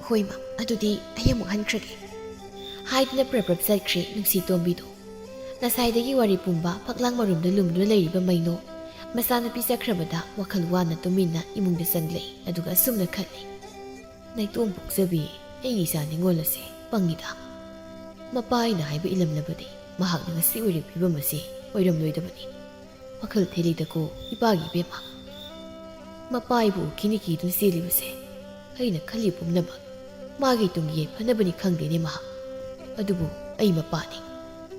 "ꯍꯣꯏ ꯃꯥ, ꯑꯗꯨꯗꯤ ꯑꯩ ꯑꯃꯨꯛ ꯍꯟꯈ꯭ꯔꯒꯦ," ꯍꯥꯏꯗꯨꯅ ꯄ꯭ꯔꯞ ꯄ꯭ꯔꯞ ꯆꯠꯈ꯭ꯔꯦ ꯅꯨꯡꯁꯤ ꯇꯣꯝꯕꯤꯗꯣ꯫ ꯉꯁꯥꯏꯗꯒꯤ ꯋꯥꯔꯤ ꯄꯨꯝꯕ ꯐꯛꯂꯥꯡ ꯃꯔꯨꯝꯗ ꯂꯨꯝꯗꯨꯅ ꯂꯩꯔꯤꯕ ꯃꯩꯅꯣ ꯃꯆꯥꯅꯨꯄꯤ ꯆꯠꯈ꯭ꯔꯕꯗ ꯋꯥꯈꯜ ꯋꯥꯅ ꯇꯨꯃꯤꯟꯅ ꯏꯃꯨꯡꯗ ꯆꯪꯂꯛꯏ꯫ ꯑꯗꯨꯒ ꯑꯁꯨꯝꯅ ꯈꯜꯂꯤ꯫ "ꯅꯥꯏꯇꯣꯝ ꯄꯣꯛꯆꯕꯤ, ꯑꯩꯒꯤ ꯏꯆꯥ ꯅꯤꯉꯣꯜ ꯑꯁꯦ ꯄꯪꯉꯤꯗ꯫ ꯃꯄꯥ ꯑꯩꯅ ꯍꯥꯏꯕ ꯏꯜꯂꯝꯂꯕꯗꯤ ꯃꯍꯥꯛꯅ ꯉꯁꯤ ꯑꯣꯏꯔꯤꯕ ꯐꯤꯕꯝ ꯑꯁꯤ ꯑꯣꯏꯔꯝꯂꯣꯏꯗꯕꯅꯤ꯫ ꯋꯥꯈꯜ ꯊꯦꯂꯤꯗꯀꯣ ꯏꯄꯥꯒꯤ ꯏꯕꯦꯝꯃ꯫ ꯃꯄꯥ ꯑꯩꯕꯨ ꯎꯈꯤꯅꯤ ꯀꯤꯗꯨꯅ ꯆꯦꯜꯂꯤꯕꯁꯦ꯫ ꯑꯩꯅ ꯈꯜꯂꯤ ꯄꯨꯝꯅꯃꯛ ꯃꯥꯒꯤ ꯇꯨꯡꯒꯤ ꯌꯥꯏꯐꯅꯕꯅꯤ ꯈꯪꯗꯦꯅꯦ ꯃꯍꯥꯛ꯫ ꯑꯗꯨꯕꯨ ꯑꯩ ꯃꯄꯥꯅꯤ꯫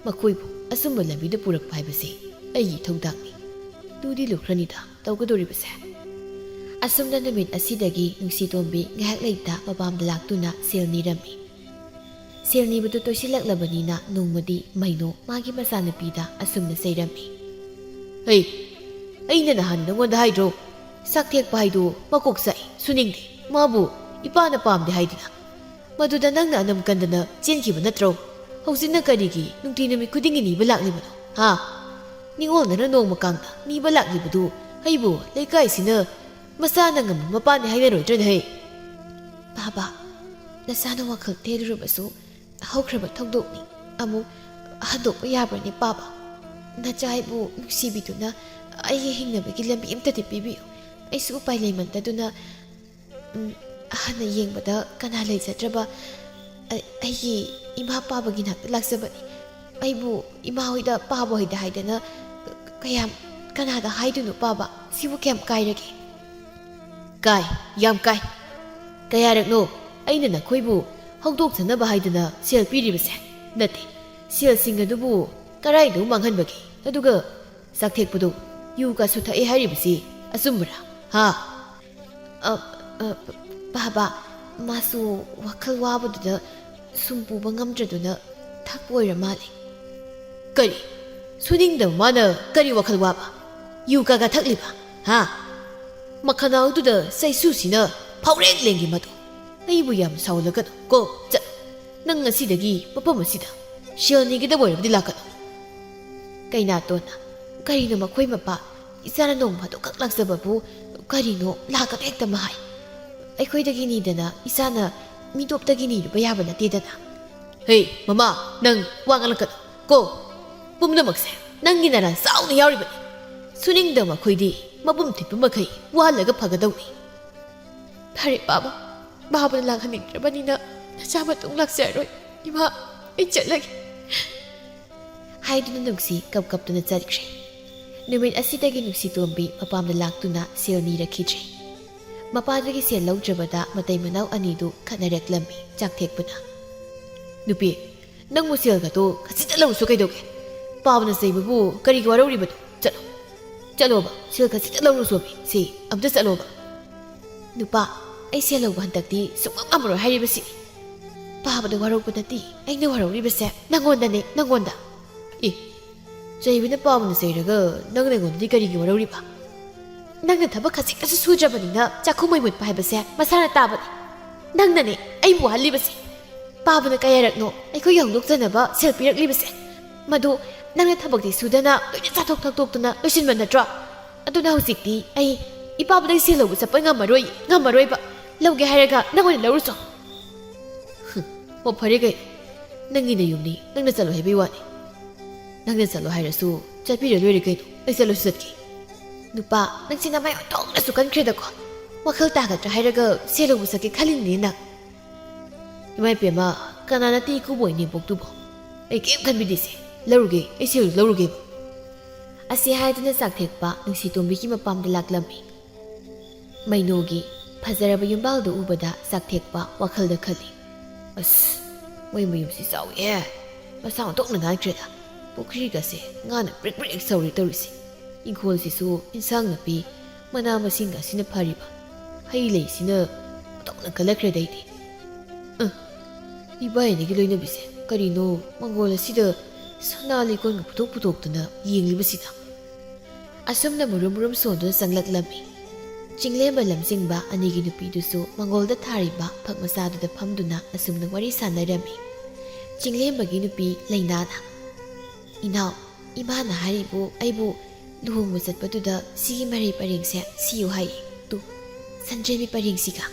ꯃꯈꯣꯏꯕꯨ ꯑꯆꯨꯝꯕ ꯂꯝꯕꯤꯗ ꯄꯨꯔꯛꯄ ꯍꯥꯏꯕꯁꯤ ꯑꯩꯒꯤ ꯏꯊꯧꯗꯥꯡꯅꯤ꯫ ꯂꯨꯗꯤ ꯂꯨꯈ꯭ꯔꯅꯤꯗ ꯇꯧꯒꯗꯧꯔꯤꯕꯁꯦ꯫" ꯑꯁꯨꯝꯅ ꯅꯨꯃꯤꯠ ꯑꯁꯤꯗꯒꯤ ꯅꯨꯡꯁꯤꯇꯣꯝꯕꯤ ꯉꯥꯏꯍꯥꯛ ꯂꯩꯇ ꯃꯄꯥꯝꯗ ꯂꯥꯛꯇꯨꯅ ꯁꯦꯜ ꯅꯤꯔꯝꯃꯤ꯫ ꯁꯦꯜ ꯅꯤꯕꯗꯨ ꯇꯣꯏꯁꯤꯜꯂꯛꯂꯕꯅꯤꯅ ꯅꯣꯡꯃꯗꯤ ꯃꯩꯅꯣ ꯃꯥꯒꯤ ꯃꯆꯥꯅꯨꯄꯤꯗ ꯑꯁꯨꯝꯅ ꯆꯩꯔꯝꯃꯤ꯫ "ꯍꯩ, ꯑꯩꯅ ꯅꯍꯥꯟ ꯅꯉꯣꯟꯗ ꯍꯥꯏꯗ꯭ꯔꯣ? ꯆꯥꯛ ꯊꯦꯛꯄ ꯍꯥꯏꯗꯨ ꯃꯀꯣꯛ ꯆꯥꯛꯏ, ꯁꯨꯅꯤꯡꯗꯦ꯫ ꯃꯥꯕꯨ ꯏꯄꯥꯅ ꯄꯥꯝꯗꯦ ꯍꯥꯏꯗꯅ꯫ ꯃꯗꯨꯗ ꯅꯪꯅ ꯑꯅꯝ ꯀꯟꯗꯅ ꯆꯦꯟꯈꯤꯕ ꯅꯠꯇ꯭ꯔꯣ? ꯍꯧꯖꯤꯛꯅ ꯀꯔꯤꯒꯤ ꯅꯨꯡꯇꯤ ꯅꯨꯃꯤꯠ ꯈꯨꯗꯤꯡꯒꯤ ꯅꯤꯕ ꯂꯥꯛꯂꯤꯕꯅꯣ? ꯍꯥ? ꯅꯤꯉꯣꯜꯗꯅ ꯅꯣꯡꯃ ꯀꯥꯡꯅ ꯅꯤꯕ ꯂꯥꯛꯂꯤꯕꯗꯨ ꯑꯩꯕꯨ ꯂꯩꯀꯥꯏꯁꯤꯅ ꯃꯆꯥꯅ ꯉꯝꯕ ꯃꯄꯥꯅꯤ ꯍꯥꯏꯅꯔꯣꯏꯗ꯭ꯔꯅꯦ ꯍꯩ?" "ꯕꯥꯕꯥ, ꯅꯆꯥꯅ ꯋꯥꯈꯜ ꯊꯦꯜꯂꯨꯔꯕꯁꯨ ꯍꯧꯈ꯭ꯔꯕ ꯊꯧꯗꯣꯛꯅꯤ꯫ ꯑꯃꯨꯛ ꯍꯟꯗꯣꯛꯄ ꯌꯥꯕ꯭ꯔꯅꯦ ꯄꯥꯕ? ꯅꯆꯥ ꯑꯩꯕꯨ ꯅꯨꯡꯁꯤꯕꯤꯗꯨꯅ ꯑꯩꯒꯤ ꯍꯤꯡꯅꯕꯒꯤ ꯂꯝꯕꯤ ꯑꯃꯇꯗꯤ ꯄꯤꯕꯤꯌꯨ꯫ ꯑꯩꯁꯨ ꯎꯄꯥꯏ ꯂꯩꯃꯟꯗꯗꯨꯅ, ꯎꯝ, ꯍꯥꯟꯅ ꯌꯦꯡꯕꯗ ꯀꯅꯥ ꯂꯩꯖꯗ꯭ꯔꯕ ꯑ-, ꯑꯩꯒꯤ ꯏꯃꯥ ꯄꯥꯕꯒꯤ ꯅꯥꯛꯇ ꯂꯥꯛꯆꯕꯅꯤ꯫ ꯑꯩꯕꯨ ꯏꯃꯥ ꯍꯣꯏꯗ ꯄꯥꯕ ꯍꯣꯏꯗ ꯍꯥꯏꯗꯅ ꯀꯌꯥꯝ, ꯀꯅꯥꯗ ꯍꯥꯏꯗꯣꯏꯅꯣ ꯄꯥꯕ? ꯁꯤꯕꯨ ꯀꯌꯥꯝ ꯀꯥꯏꯔꯒꯦ?" "ꯀꯥꯏ, ꯌꯥꯝ ꯀꯥꯏ꯫ ꯀꯌꯥꯔꯛꯅꯣ ꯑꯩꯅ ꯅꯈꯣꯏꯕꯨ ꯍꯧꯗꯣꯛꯆꯅꯕ ꯍꯥꯏꯗꯨꯅ ꯁꯦꯜ ꯄꯤꯔꯤꯕꯁꯦ ꯅꯠꯇꯦ꯫ ꯁꯦꯜꯁꯤꯡ ꯑꯗꯨꯕꯨ ꯀꯔꯥꯏꯗ ꯃꯥꯡꯍꯟꯕꯒꯦ? ꯑꯗꯨꯒ ꯆꯥꯛꯊꯦꯛꯄꯗꯨ ꯌꯨ ꯀꯥꯁꯨ ꯊꯛꯑꯦ ꯍꯥꯏꯔꯤꯕꯁꯤ ꯑꯆꯨꯝꯕꯔꯥ? ꯍꯥ? ꯑ, ꯑ, ꯕꯥꯕꯥ, ꯃꯥꯁꯨ ꯋꯥꯈꯜ ꯋꯥꯕꯗꯨꯗ ꯁꯨꯝ ꯄꯨꯕ ꯉꯝꯗ꯭ꯔꯗꯨꯅ ꯊꯛꯄ ꯑꯣꯏꯔ ꯃꯥꯜꯂꯦ꯫ ꯀꯔꯤ? ꯁꯨꯅꯤꯡꯗꯕ ꯃꯥꯅ ꯀꯔꯤ ꯋꯥꯈꯜ ꯋꯥꯕ? ꯌꯨ ꯀꯥꯒ ꯊꯛꯂꯤꯕ? ꯍꯥ? ꯃꯈꯅꯥꯎꯗꯨꯗ ꯆꯩꯁꯨꯁꯤꯅ ꯐꯥꯎꯔꯦꯡ ꯂꯦꯡꯒꯤ ꯃꯗꯨ꯫ ꯑꯩꯕꯨ ꯌꯥꯝ ꯁꯥꯎꯍꯜꯂꯒꯅꯨ ꯀꯣ꯫ ꯆꯠ꯫ ꯅꯪ ꯉꯁꯤꯗꯒꯤ ꯃꯐꯝ ꯑꯁꯤꯗ ꯁꯦꯜ ꯅꯤꯒꯗꯕ ꯑꯣꯏꯔꯕꯗꯤ ꯂꯥꯛꯀꯅꯨ꯫ ꯀꯩꯅꯥꯇꯣꯟꯅ, ꯀꯔꯤꯅꯣ ꯃꯈꯣꯏ ꯃꯄꯥ? ꯏꯆꯥꯅ ꯅꯣꯡ ꯐꯥꯗꯣꯛꯈꯛ ꯂꯥꯛꯆꯕꯕꯨ ꯀꯔꯤꯅꯣ ꯂꯥꯛꯀꯅꯨ ꯍꯦꯛꯇ ꯃꯍꯥꯏ꯫ ꯑꯩꯈꯣꯏꯗꯒꯤ ꯅꯤꯗꯅ ꯏꯆꯥꯅ ꯃꯤꯇꯣꯞꯇꯒꯤ ꯅꯤꯔꯨꯕ ꯌꯥꯕ ꯅꯠꯇꯦꯗꯅ꯫ ꯍꯦ, ꯃꯃꯥ, ꯅꯪ ꯋꯥ ꯉꯥꯡꯂꯛꯀꯅꯨ ꯀꯣ꯫ ꯄꯨꯝꯅꯃꯛꯁꯦ ꯅꯪꯒꯤ ꯅꯔꯥ ꯆꯥꯎꯅ ꯌꯥꯎꯔꯤꯕꯅꯤ꯫ ꯁꯨꯅꯤꯡꯗꯕ ꯃꯈꯣꯏꯗꯤ ꯃꯄꯨꯝ ꯊꯤꯠꯄ ꯃꯈꯩ ꯋꯥꯍꯜꯂꯒ ꯐꯒꯗꯧꯅꯤ꯫ ꯐꯔꯦ ꯄꯥꯕ, ꯄꯥꯕꯅ ꯂꯥꯛꯍꯟꯅꯤꯡꯗ꯭ꯔꯕꯅꯤꯅ ꯅꯆꯥ ꯃꯇꯨꯡ ꯂꯥꯛꯆꯔꯔꯣꯏ꯫ ꯏꯃꯥ, ꯑꯩ ꯆꯠꯂꯒꯦ꯫ ꯍꯥꯏꯗꯨꯅ ꯅꯨꯡꯁꯤ ꯀꯞ ꯀꯞꯇꯨꯅ ꯆꯠꯈ꯭ꯔꯦ꯫ ꯅꯨꯃꯤꯠ ꯑꯁꯤꯗꯒꯤ ꯅꯨꯡꯁꯤꯇꯣꯝꯕꯤ ꯃꯄꯥꯝꯗ ꯂꯥꯛꯇꯨꯅ ꯁꯦꯜ ꯅꯤꯔꯛꯈꯤꯗ꯭ꯔꯦ꯫ ꯃꯄꯥꯗꯒꯤ ꯁꯦꯜ ꯂꯧꯗ꯭ꯔꯕꯗ ꯃꯇꯩ ꯃꯅꯥꯎ ꯑꯅꯤꯗꯨ ꯈꯠꯅꯔꯛꯂꯝꯃꯤ ꯆꯥꯛꯊꯦꯛꯄꯅ꯫ ꯅꯨꯄꯤ, ꯅꯪꯕꯨ ꯁꯦꯜꯒꯗꯣ ꯈꯖꯤꯛꯇ ꯂꯧꯔꯁꯨ ꯀꯩꯗꯧꯒꯦ? ꯄꯥꯕꯅ ꯆꯩꯕꯕꯨ ꯀꯔꯤꯒꯤ ꯋꯥꯔꯧꯔꯤꯕꯅꯣ? ꯆꯠꯂꯣ꯫ ꯆꯠꯂꯣꯕ, ꯁꯦꯜ ꯈꯖꯤꯛꯇ ꯂꯧꯔꯁꯣꯃꯤ꯫ ꯁꯤ, ꯑꯝꯇ ꯆꯠꯂꯣꯕ꯫ ꯅꯨꯄꯥ, ꯑꯩ ꯁꯦꯜ ꯂꯧꯕ ꯍꯟꯗꯛꯇꯤ ꯁꯨꯡꯉꯝ ꯉꯝꯃꯔꯣꯏ ꯍꯥꯏꯔꯤꯕꯁꯤꯅꯤ꯫ ꯄꯥꯕꯗ ꯋꯥꯔꯧꯕ ꯅꯠꯇꯦ, ꯑꯩꯅ ꯋꯥꯔꯧꯔꯤꯕꯁꯦ ꯅꯪꯉꯣꯟꯗꯅꯦ, ꯅꯪꯉꯣꯟꯗ꯫ ꯑꯦ, ꯆꯩꯕꯅ ꯄꯥꯕꯅ ꯆꯩꯔꯒ ꯅꯪꯅ ꯑꯩꯉꯣꯟꯗꯗꯤ ꯀꯔꯤꯒꯤ ꯋꯥꯔꯧꯔꯤꯕ? ꯅꯪꯅ ꯊꯕꯛ ꯈꯖꯤꯛꯇꯁꯨ ꯁꯨꯗ꯭ꯔꯕꯅꯤꯅ ꯆꯥꯛꯈꯨꯝ ꯃꯩ ꯃꯨꯠꯄ ꯍꯥꯏꯕꯁꯦ ꯃꯁꯥꯅ ꯇꯥꯕꯅꯤ꯫ ꯅꯪꯅꯅꯦ ꯑꯩꯕꯨ ꯋꯥꯍꯜꯂꯤꯕꯁꯦ꯫ ꯄꯥꯕꯅ ꯀꯌꯥꯔꯛꯅꯣ ꯑꯩꯈꯣꯏꯒꯤ ꯍꯧꯗꯣꯛꯆꯅꯕ ꯁꯦꯜ ꯄꯤꯔꯛꯂꯤꯕꯁꯦ? ꯃꯗꯨ ꯅꯪꯅ ꯊꯕꯛꯇꯤ ꯁꯨꯗꯅ ꯂꯣꯏꯅ ꯆꯥꯊꯣꯛ ꯊꯛꯇꯣꯛꯇꯨꯅ ꯂꯣꯏꯁꯤꯟꯕ ꯅꯠꯇ꯭ꯔꯣ? ꯑꯗꯨꯅ ꯍꯧꯖꯤꯛꯇꯤ ꯑꯩ ꯏꯄꯥꯕꯗꯒꯤ ꯁꯦꯜ ꯂꯧꯕ ꯆꯠꯄ ꯉꯝꯃꯔꯣꯏ, ꯉꯝꯃꯔꯣꯏꯕ꯫ ꯂꯧꯒꯦ ꯍꯥꯏꯔꯒ ꯅꯪ ꯑꯣꯏꯅ ꯂꯧꯔꯨꯆꯣ꯫ ꯍꯨꯝ, ꯑꯣ, ꯐꯔꯦ ꯀꯩꯅꯣ, ꯅꯪꯒꯤ ꯅꯌꯨꯝꯅꯤ, ꯅꯪꯅ ꯆꯠꯂꯣ ꯍꯥꯏꯕꯩ ꯋꯥꯅꯤ꯫ ꯅꯪꯅ ꯆꯠꯂꯣ ꯍꯥꯏꯔꯁꯨ ꯆꯠꯄꯤꯔ ꯂꯣꯏꯔꯦ ꯀꯩꯅꯣ, ꯑꯩ ꯆꯠꯂꯁꯨ ꯆꯠꯀꯦ꯫ ꯅꯨꯄꯥ, ꯅꯪꯁꯤ ꯅꯃꯥꯏ ꯑꯣꯟꯊꯣꯛꯅꯁꯨ ꯀꯟꯈ꯭ꯔꯦꯗꯀꯣ꯫ ꯋꯥꯈꯜ ꯇꯥꯒꯗ꯭ꯔꯥ ꯍꯥꯏꯔꯒ ꯁꯦꯜ ꯂꯧꯕ ꯆꯠꯀꯦ ꯈꯜꯂꯤꯅꯦ ꯅꯪ꯫ ꯏꯃꯥ ꯏꯄꯦꯝꯃ, ꯀꯅꯥ ꯅꯠꯇꯦ ꯏꯀꯨꯕꯣꯛ ꯏꯅꯦꯝꯕꯣꯛꯇꯨꯕꯣ? ꯑꯩ ꯀꯩꯝ ꯈꯟꯕꯤꯗꯦꯁꯦ꯫ ꯂꯧꯔꯨꯒꯦ, ꯑꯩ ꯁꯦꯜꯗꯨ ꯂꯧꯔꯨꯒꯦꯕ꯫ ꯑꯁꯤ ꯍꯥꯏꯗꯨꯅ ꯆꯥꯛꯊꯦꯛꯄ ꯅꯨꯡꯁꯤꯇꯣꯝꯕꯤꯒꯤ ꯃꯄꯥꯝꯗ ꯂꯥꯛꯂꯝꯃꯤ꯫ ꯃꯩꯅꯣꯒꯤ ꯐꯖꯔꯕ ꯌꯨꯝꯕꯥꯜꯗꯨ ꯎꯕꯗ ꯆꯥꯛꯊꯦꯛꯄ ꯋꯥꯈꯜꯗ ꯈꯜꯂꯤ, "ꯑꯁ, ꯃꯣꯏ ꯃꯌꯨꯝꯁꯤ ꯆꯥꯎꯏꯍꯦ꯫ ꯃꯁꯥ ꯑꯣꯟꯊꯣꯛꯅ ꯅꯥꯟꯈ꯭ꯔꯦꯗ꯫ ꯄꯨꯈ꯭ꯔꯤꯒꯁꯦ ꯉꯥꯅ ꯄ꯭ꯔꯤꯛ ꯄ꯭ꯔꯤꯛ ꯁꯧꯔꯤ ꯇꯧꯔꯤꯁꯦ꯫ ꯏꯪꯈꯣꯜꯁꯤꯁꯨ ꯏꯟꯁꯥꯡ ꯅꯥꯄꯤ, ꯃꯅꯥ ꯃꯁꯤꯡ ꯑꯁꯤꯅ ꯐꯔꯤꯕ꯫ ꯍꯩ ꯂꯩꯁꯤꯅ ꯑꯣꯟꯊꯣꯛꯅ ꯀꯜꯂꯛꯈ꯭ꯔꯦꯗ ꯑꯩꯗꯤ꯫ ꯑ, ꯏꯕꯥꯏꯅꯤꯒꯤ ꯂꯣꯏꯅꯕꯤꯁꯦ ꯀꯔꯤꯅꯣ ꯃꯪꯒꯣꯜ ꯑꯁꯤꯗ ꯁꯅꯥ ꯂꯤꯛꯀꯣꯟꯒ ꯄꯨꯊꯣꯛ ꯄꯨꯊꯣꯛꯇꯨꯅ ꯌꯦꯡꯂꯤꯕꯁꯤꯅ?" ꯑꯁꯨꯝꯅ ꯃꯨꯔꯨꯝ ꯃꯨꯔꯨꯝ ꯁꯣꯟꯗꯨꯅ ꯆꯪꯂꯛꯂꯝꯃꯤ꯫ ꯆꯤꯡꯂꯦꯝꯕ ꯂꯝꯖꯤꯡꯕ ꯑꯅꯤꯒꯤ ꯅꯨꯄꯤꯗꯨꯁꯨ ꯃꯪꯒꯣꯜꯗ ꯊꯥꯔꯤꯕ ꯐꯛ ꯃꯆꯥꯗꯨꯗ ꯐꯝꯗꯨꯅ ꯑꯁꯨꯝꯅ ꯋꯥꯔꯤ ꯁꯥꯟꯅꯔꯝꯃꯤ꯫ ꯆꯤꯡꯂꯦꯝꯕꯒꯤ ꯅꯨꯄꯤ ꯂꯩꯅꯥꯅ, "ꯏꯅꯥꯎ, ꯏꯃꯥꯅ ꯍꯥꯏꯔꯤꯕꯨ ꯑꯩꯕꯨ ꯂꯨꯍꯣꯡꯕ ꯆꯠꯄꯗꯨꯗ ꯁꯤꯒꯤ ꯃꯔꯩ ꯄꯔꯦꯡꯁꯦ ꯁꯤꯌꯨ ꯍꯥꯏꯌꯦ꯫ ꯇꯨ, ꯁꯟꯗ꯭ꯔꯦꯝꯕꯤ ꯄꯔꯦꯡꯁꯤꯒ꯫"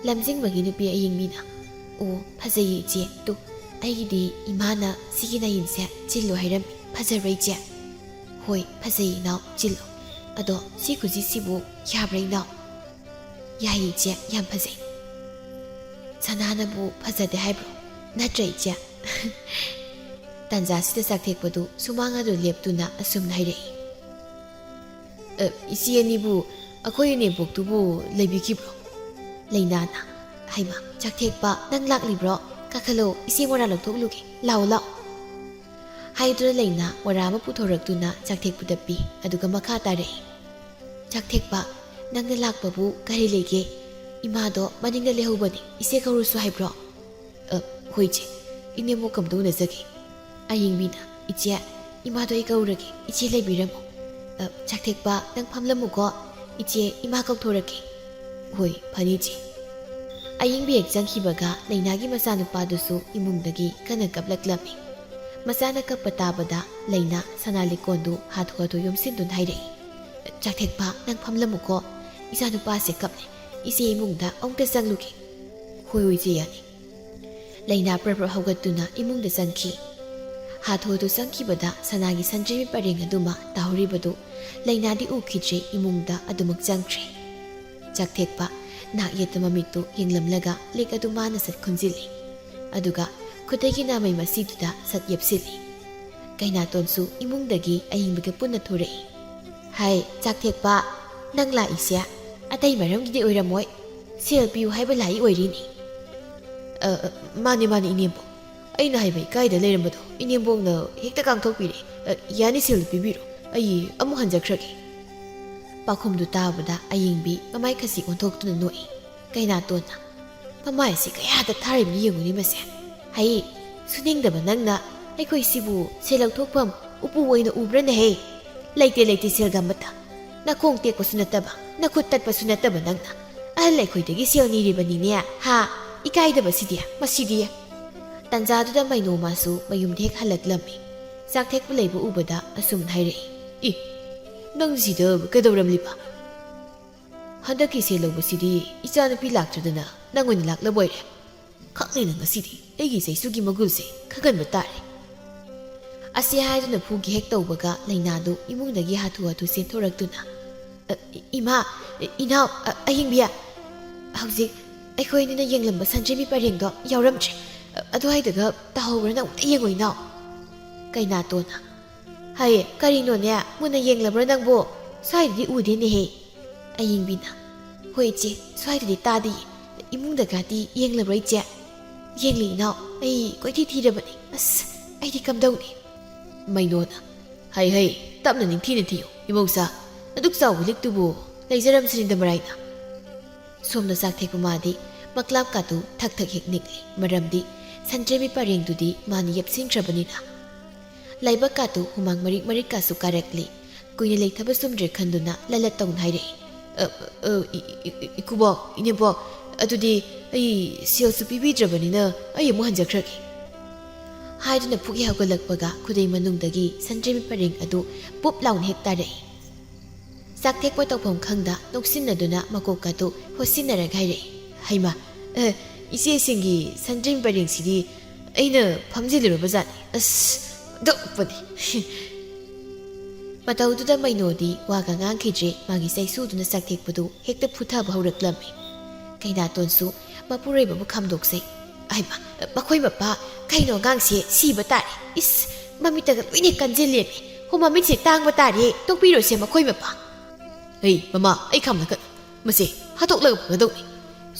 ꯂꯝꯖꯤꯡꯕꯒꯤ ꯅꯨꯄꯤ ꯑꯌꯤꯡꯕꯤꯅ, "ꯑꯣ, ꯐꯖꯩꯌꯦ ꯏꯆꯦ꯫ ꯇꯨ, ꯑꯩꯒꯤꯗꯤ ꯏꯃꯥꯅ ꯁꯤꯒꯤ ꯅꯥꯌꯤꯟꯁꯦ ꯆꯤꯜꯂꯨ ꯍꯥꯏꯔꯝꯃꯤ꯫ ꯐꯖꯕ꯭ꯔꯥ ꯏꯆꯦ?" "ꯍꯣꯏ, ꯐꯖꯩ ꯏꯅꯥꯎ, ꯆꯤꯜꯂꯣ꯫ ꯑꯗꯣ ꯁꯤ ꯈꯨꯖꯤꯁꯤꯕꯨ ꯌꯥꯕ꯭ꯔꯥ ꯏꯅꯥꯎ?" "ꯌꯥꯏꯌꯦ ꯏꯆꯦ, ꯌꯥꯝ ꯐꯖꯩ꯫" "ꯁꯅꯥꯅꯕꯨ ꯐꯖꯗꯦ ꯍꯥꯏꯕ꯭ꯔꯣ? ꯅꯠꯇ꯭ꯔ ꯏꯆꯦ?" ꯇꯥꯟꯖꯥꯁꯤꯗ ꯆꯥꯛꯊꯦꯛꯄꯗꯨ ꯁꯨꯃꯥꯡ ꯑꯗꯨ ꯂꯦꯞꯇꯨꯅ ꯑꯁꯨꯝꯅ ꯍꯥꯏꯔꯛꯏ, "ꯑ, ꯏꯆꯦ ꯑꯅꯤꯕꯨ ꯑꯩꯈꯣꯏ ꯏꯅꯦꯝꯄꯣꯛꯇꯨꯕꯨ ꯂꯩꯕꯤꯈꯤꯕ꯭ꯔꯣ?" ꯂꯩꯅꯥꯅ, "ꯍꯩꯃꯥ, ꯆꯥꯛꯊꯦꯛꯄ, ꯅꯪ ꯂꯥꯛꯂꯤꯕ꯭ꯔꯣ? ꯀꯥꯈꯠꯂꯣ, ꯏꯆꯦ ꯃꯣꯔꯥ ꯂꯧꯊꯣꯛꯂꯨꯒꯦ, ꯂꯥꯛꯑꯣ, ꯂꯥꯛꯑꯣ꯫" ꯍꯥꯏꯗꯨꯅ ꯂꯩꯅꯥ ꯃꯣꯔꯥ ꯑꯃ ꯄꯨꯊꯣꯔꯛꯇꯨꯅ ꯆꯥꯛꯊꯦꯛꯄꯗ ꯄꯤ, ꯑꯗꯨꯒ ꯃꯈꯥ ꯇꯥꯔꯛꯏ, "ꯆꯥꯛꯊꯦꯛꯄ, ꯅꯪꯅ ꯂꯥꯛꯄꯕꯨ ꯀꯔꯤ ꯂꯩꯒꯦ? ꯏꯃꯥꯗꯣ ꯃꯅꯤꯡꯗ ꯂꯩꯍꯧꯕꯅꯤ, ꯏꯆꯦ ꯀꯧꯔꯨꯁꯨ ꯍꯥꯏꯕ꯭ꯔꯣ?" "ꯑ, ꯍꯣꯏ ꯏꯆꯦ, ꯏꯅꯦꯝꯕꯣꯛ ꯀꯝꯗꯧꯅꯖꯒꯦ?" ꯑꯌꯤꯡꯕꯤꯅ, "ꯏꯆꯦ, ꯏꯃꯥꯗꯣ ꯑꯩ ꯀꯧꯔꯒꯦ, ꯏꯆꯦ ꯂꯩꯕꯤꯔꯝꯃꯣ꯫" "ꯑ, ꯆꯥꯛꯊꯦꯛꯄ, ꯅꯪ ꯐꯝꯂꯝꯃꯨꯀꯣ, ꯏꯆꯦ ꯏꯃꯥ ꯀꯧꯊꯣꯔꯛꯀꯦ꯫" "ꯍꯣꯏ, ꯐꯅꯤ ꯏꯆꯦ꯫" ꯑꯌꯤꯡꯕꯤ ꯍꯦꯛ ꯆꯪꯈꯤꯕꯒ ꯂꯩꯅꯥꯒꯤ ꯃꯆꯥꯅꯨꯄꯥꯗꯨꯁꯨ ꯏꯃꯨꯡꯗꯒꯤ ꯀꯟꯅ ꯀꯞꯂꯛꯂꯝꯃꯤ꯫ ꯃꯆꯥꯅ ꯀꯞꯄ ꯇꯥꯕꯗ ꯂꯩꯅꯥ ꯁꯅꯥ ꯂꯤꯛꯀꯣꯟꯗꯨ ꯍꯥꯊꯨ ꯍꯥꯊꯨ ꯌꯣꯝꯁꯤꯟꯗꯨꯅ ꯍꯥꯏꯔꯛꯏ, "ꯆꯥꯛꯊꯦꯛꯄ, ꯅꯪ ꯐꯝꯂꯝꯃꯨꯀꯣ, ꯏꯆꯥꯅꯨꯄꯥꯁꯦ ꯀꯞꯂꯦ, ꯏꯆꯦ ꯏꯃꯨꯡꯗ ꯑꯃꯨꯛꯇ ꯆꯪꯂꯨꯒꯦ꯫" "ꯍꯣꯏ, ꯍꯣꯏ ꯏꯆꯦ, ꯌꯥꯅꯤ꯫" ꯂꯩꯅꯥ ꯄ꯭ꯔꯞ ꯄ꯭ꯔꯞ ꯍꯧꯒꯠꯇꯨꯅ ꯏꯃꯨꯡꯗ ꯆꯪꯈꯤ꯫ ꯍꯥꯊꯨ ꯍꯥꯊꯨ ꯆꯪꯈꯤꯕꯗ ꯁꯅꯥꯒꯤ ꯁꯟꯗ꯭ꯔꯦꯝꯕꯤ ꯄꯔꯦꯡ ꯑꯗꯨꯃ ꯇꯥꯍꯧꯔꯤꯕꯗꯨ ꯂꯩꯅꯥꯗꯤ ꯎꯈꯤꯗ꯭ꯔꯦ, ꯏꯃꯨꯡꯗ ꯑꯗꯨꯃꯛ ꯆꯪꯈ꯭ꯔꯦ꯫ ꯆꯥꯛꯊꯦꯛꯄ ꯅꯥꯛ ꯌꯦꯠꯇ ꯃꯃꯤꯠꯇꯨ ꯌꯦꯡꯂꯝꯂꯒ ꯂꯤꯛ ꯑꯗꯨ ꯃꯥꯅ ꯁꯠ ꯈꯨꯝꯖꯤꯜꯂꯤ꯫ ꯑꯗꯨꯒ ꯈꯨꯠꯇꯒꯤ ꯅꯥꯃꯩ ꯃꯁꯤꯗꯨꯗ ꯁꯠ ꯌꯦꯞꯁꯤꯜꯂꯤ꯫ ꯀꯩꯅꯥꯇꯣꯟꯁꯨ ꯏꯃꯨꯡꯗꯒꯤ ꯑꯌꯤꯡꯕꯒ ꯄꯨꯟꯅ ꯊꯣꯔꯛꯏ꯫ "ꯍꯥꯏ, ꯆꯥꯛꯊꯦꯛꯄ, ꯅꯪ ꯂꯥꯛꯏꯁꯦ?" ꯑꯇꯩ ꯃꯔꯝꯒꯤꯗꯤ ꯑꯣꯏꯔꯝꯃꯣꯏ꯫ ꯁꯦꯜ ꯄꯤꯌꯨ ꯍꯥꯏꯕ ꯂꯥꯏ ꯑꯣꯏꯔꯤꯅꯤ꯫ "ꯑ, ꯑ, ꯃꯥꯅꯦ, ꯃꯥꯅꯦ, ꯏꯅꯦꯝꯕꯣꯛ꯫ ꯑꯩꯅ ꯍꯥꯏꯕ ꯏꯀꯥꯏꯗ ꯂꯩꯔꯝꯕꯗꯣ ꯏꯅꯦꯝꯕꯣꯛꯅ ꯍꯦꯛꯇ ꯀꯥꯡꯊꯣꯛꯄꯤꯔꯦ꯫ ꯑ, ꯌꯥꯅꯤ, ꯁꯦꯜꯗꯨ ꯄꯤꯕꯤꯔꯣ꯫ ꯑꯩ ꯑꯃꯨꯛ ꯍꯟꯖꯈ꯭ꯔꯒꯦ"꯫ ꯄꯥꯎꯈꯨꯝꯗꯨ ꯇꯥꯕꯗ ꯑꯌꯤꯡꯕꯤ ꯃꯃꯥꯏ ꯈꯁꯤ ꯑꯣꯟꯊꯣꯛꯇꯨꯅ ꯅꯣꯛꯏ꯫ ꯀꯩꯅꯥꯇꯣꯟꯅ, "ꯃꯃꯥꯏ ꯑꯁꯤ ꯀꯌꯥꯗ ꯊꯥꯔꯤꯕꯅꯣ ꯌꯦꯡꯉꯨꯅꯦ ꯃꯁꯦ꯫ ꯍꯩ, ꯁꯨꯅꯤꯡꯗꯕ ꯅꯪꯅ ꯑꯩꯈꯣꯏꯁꯤꯕꯨ ꯁꯦꯜ ꯂꯧꯊꯣꯛꯐꯝ ꯎꯄꯨ ꯑꯣꯏꯅ ꯎꯕ꯭ꯔꯅꯦꯍꯦ? ꯂꯩꯇꯦ, ꯂꯩꯇꯦ, ꯁꯦꯜꯒ ꯑꯃꯠꯇ꯫ ꯅꯈꯣꯡ ꯇꯦꯛꯄꯁꯨ ꯅꯠꯇꯕ, ꯅꯈꯨꯠ ꯇꯠꯄꯁꯨ ꯅꯠꯇꯕ ꯅꯪꯅ ꯑꯍꯜ ꯑꯩꯈꯣꯏꯗꯒꯤ ꯁꯦꯜ ꯅꯤꯔꯤꯕꯅꯤꯅꯦ, ꯍꯥ? ꯏꯀꯥꯏꯗꯕꯁꯤꯗꯤ, ꯃꯁꯤꯗꯤ"꯫ ꯇꯟꯖꯥꯗꯨꯗ ꯃꯩꯅꯣ ꯃꯥꯁꯨ ꯃꯌꯨꯝꯗ ꯍꯦꯛ ꯍꯜꯂꯛꯂꯝꯃꯤ꯫ ꯆꯥꯛ ꯊꯦꯛꯄ ꯂꯩꯕ ꯎꯕꯗ ꯑꯁꯨꯝꯅ ꯍꯥꯏꯔꯛꯏ, "ꯏ, ꯅꯪ ꯁꯤꯗ ꯀꯩꯗꯧꯔꯝꯂꯤꯕ?" "ꯍꯟꯗꯛꯀꯤ ꯁꯦꯜ ꯂꯧꯕꯁꯤꯗꯤ ꯏꯆꯥꯅꯨꯄꯤ ꯂꯥꯛꯇ꯭ꯔꯗꯅ ꯅꯪ ꯑꯣꯏꯅ ꯂꯥꯛꯂꯕ ꯑꯣꯏꯔꯦ꯫ ꯈꯪꯂꯦꯅ ꯉꯁꯤꯗꯤ ꯑꯩꯒꯤ ꯆꯩꯁꯨꯒꯤ ꯃꯒꯨꯜꯁꯦ ꯈꯪꯍꯟꯕ ꯇꯥꯔꯦ"꯫ ꯑꯁꯤ ꯍꯥꯏꯗꯨꯅ ꯐꯨꯒꯦ ꯍꯦꯛ ꯇꯧꯕꯒ ꯂꯩꯅꯥꯗꯨ ꯏꯃꯨꯡꯗꯒꯤ ꯍꯥꯊꯨ ꯍꯥꯊꯨ ꯆꯦꯟꯊꯣꯔꯛꯇꯨꯅ, "ꯑ, ꯏꯃꯥ, ꯏꯅꯥꯎ, ꯑ, ꯑꯍꯤꯡꯕꯤ, ꯍꯧꯖꯤꯛ ꯑꯩꯈꯣꯏ ꯑꯅꯤꯅ ꯌꯦꯡꯂꯝꯕ ꯁꯟꯗ꯭ꯔꯦꯝꯕꯤ ꯄꯔꯦꯡꯗꯣ ꯌꯥꯎꯔꯝꯗ꯭ꯔꯦ꯫ ꯑ, ꯑꯗꯨꯋꯥꯏꯗꯒ ꯇꯥꯍꯧꯕ꯭ꯔꯥ ꯅꯪ ꯑꯝꯇ ꯌꯦꯡꯉꯣ ꯏꯅꯥꯎ"꯫ ꯀꯩꯅꯥꯇꯣꯟꯅ, "ꯍꯩ, ꯀꯔꯤꯅꯣꯅꯦ, ꯃꯨꯟꯅ ꯌꯦꯡꯂꯕ꯭ꯔꯥ ꯅꯪꯕꯨ? ꯁ꯭ꯋꯥꯏꯗꯗꯤ ꯎꯗꯦꯅꯦꯍꯦ"꯫ ꯑꯌꯤꯡꯕꯤꯅ, "ꯍꯣꯏ ꯏꯆꯦ, ꯁ꯭ꯋꯥꯏꯗꯗꯤ ꯇꯥꯗꯤꯌꯦ꯫ ꯏꯃꯨꯡꯗꯒꯗꯤ ꯌꯦꯡꯂꯕ꯭ꯔꯥ ꯏꯆꯦ?" "ꯌꯦꯡꯂꯤ ꯏꯅꯥꯎ, ꯑꯩ ꯀꯣꯏꯊꯤ ꯊꯤꯔꯕꯅꯤ꯫ ꯑꯁ, ꯑꯩꯗꯤ ꯀꯝꯗꯧꯅꯤ?" ꯃꯩꯅꯣꯅ, "ꯍꯩ ꯍꯩ, ꯇꯞꯅ ꯅꯤꯡꯊꯤꯅ ꯊꯤꯌꯨ ꯏꯃꯧꯁꯥ꯫ ꯑꯗꯨꯛ ꯆꯥꯎꯕ ꯂꯤꯛꯇꯨꯕꯨ ꯂꯩꯖꯔꯝꯁꯅꯤꯗ ꯃꯔꯥꯏꯅ"꯫ ꯁꯣꯝꯗ ꯆꯥꯛ ꯊꯦꯛꯄ ꯃꯥꯗꯤ ꯃꯀ꯭ꯂꯥꯞꯀꯥꯗꯨ ꯊꯛ ꯊꯛ ꯍꯦꯛ ꯅꯤꯛꯂꯤ꯫ ꯃꯔꯝꯗꯤ ꯁꯟꯗ꯭ꯔꯦꯝꯕꯤ ꯄꯔꯦꯡꯗꯨꯗꯤ ꯃꯥꯅ ꯌꯦꯞꯁꯤꯟꯈ꯭ꯔꯕꯅꯤꯅ꯫ ꯂꯥꯏꯕꯛꯀꯥꯗꯨ ꯍꯨꯃꯥꯡ ꯃꯔꯤꯛ ꯃꯔꯤꯛꯀꯥꯁꯨ ꯀꯥꯔꯛꯂꯤ꯫ ꯀꯨꯏꯅ ꯂꯩꯊꯕ ꯆꯨꯝꯗ꯭ꯔꯦ ꯈꯟꯗꯨꯅ ꯂꯂꯠ ꯇꯧꯅ ꯍꯥꯏꯔꯛꯏ, "ꯑ, ꯑ, ꯏ-, ꯏ-, ꯏ-, ꯏꯀꯨꯕꯣꯛ, ꯏꯅꯦꯝꯕꯣꯛ, ꯑꯗꯨꯗꯤ ꯑꯩ ꯁꯦꯜꯁꯨ ꯄꯤꯕꯤꯗ꯭ꯔꯕꯅꯤꯅ ꯑꯩ ꯑꯃꯨꯛ ꯍꯟꯖꯈ꯭ꯔꯒꯦ"꯫ ꯍꯥꯏꯗꯨꯅ ꯐꯨꯛ ꯍꯦꯛ ꯍꯧꯒꯠꯂꯛꯄꯒ ꯈꯨꯗꯩ ꯃꯅꯨꯡꯗꯒꯤ ꯁꯟꯗ꯭ꯔꯦꯝꯕꯤ ꯄꯔꯦꯡ ꯑꯗꯨ ꯄꯨꯞ ꯂꯥꯎꯅ ꯍꯦꯛ ꯇꯥꯔꯛꯏ꯫ ꯆꯥꯛ ꯊꯦꯛꯄ ꯇꯧꯐꯝ ꯈꯪꯗ ꯅꯣꯛꯁꯤꯟꯅꯗꯨꯅ ꯃꯀꯣꯛ ꯑꯗꯨ ꯍꯣꯠꯁꯤꯟꯅꯔꯒ ꯍꯥꯏꯔꯛꯏ, "ꯍꯩꯃꯥ, ꯑ, ꯏꯆꯦꯁꯤꯡꯒꯤ ꯁꯟꯗ꯭ꯔꯦꯝꯕꯤ ꯄꯔꯦꯡꯁꯤꯗꯤ ꯑꯩꯅ ꯐꯝꯖꯤꯜꯂꯨꯔꯕꯖꯥꯠꯅꯤ꯫ ꯑꯁ, ꯑꯣꯟꯊꯣꯛꯄꯅꯤ"꯫ ꯃꯇꯧꯗꯨꯗ ꯃꯩꯅꯣꯗꯤ ꯋꯥꯒ ꯉꯥꯡꯈꯤꯗ꯭ꯔꯦ, ꯃꯥꯒꯤ ꯆꯩꯁꯨꯗꯨꯅ ꯆꯥꯛ ꯊꯦꯛꯄꯗꯨ ꯍꯦꯛꯇ ꯐꯨꯊꯕ ꯍꯧꯔꯛꯂꯝꯃꯤ꯫ ꯀꯩꯅꯥꯇꯣꯟꯁꯨ ꯃꯄꯨꯔꯣꯏꯕꯕꯨ ꯈꯥꯝꯗꯣꯛꯆꯩ꯫ "ꯍꯩꯃꯥ, ꯃꯈꯣꯏ ꯃꯄꯥ, ꯀꯩꯅꯣ ꯑꯉꯥꯡꯁꯦ ꯁꯤꯕ ꯇꯥꯔꯦ꯫ ꯏꯁ, ꯃꯃꯤꯠꯇꯒ ꯂꯣꯏꯅ ꯀꯟꯁꯤꯜꯂꯦꯃꯤ꯫ ꯍꯣ, ꯃꯃꯤꯠꯁꯦ ꯇꯥꯡꯕ ꯇꯥꯔꯦ, ꯇꯣꯛꯄꯤꯔꯣꯁꯦ ꯃꯈꯣꯏ ꯃꯄꯥ"꯫ "ꯍꯩ, ꯃꯃꯥ, ꯑꯩ ꯈꯥꯝꯂꯛꯀꯅꯨ"꯫ ꯃꯁꯦ ꯍꯥꯠꯇꯣꯛꯂꯒ ꯐꯒꯗꯧꯅꯤ꯫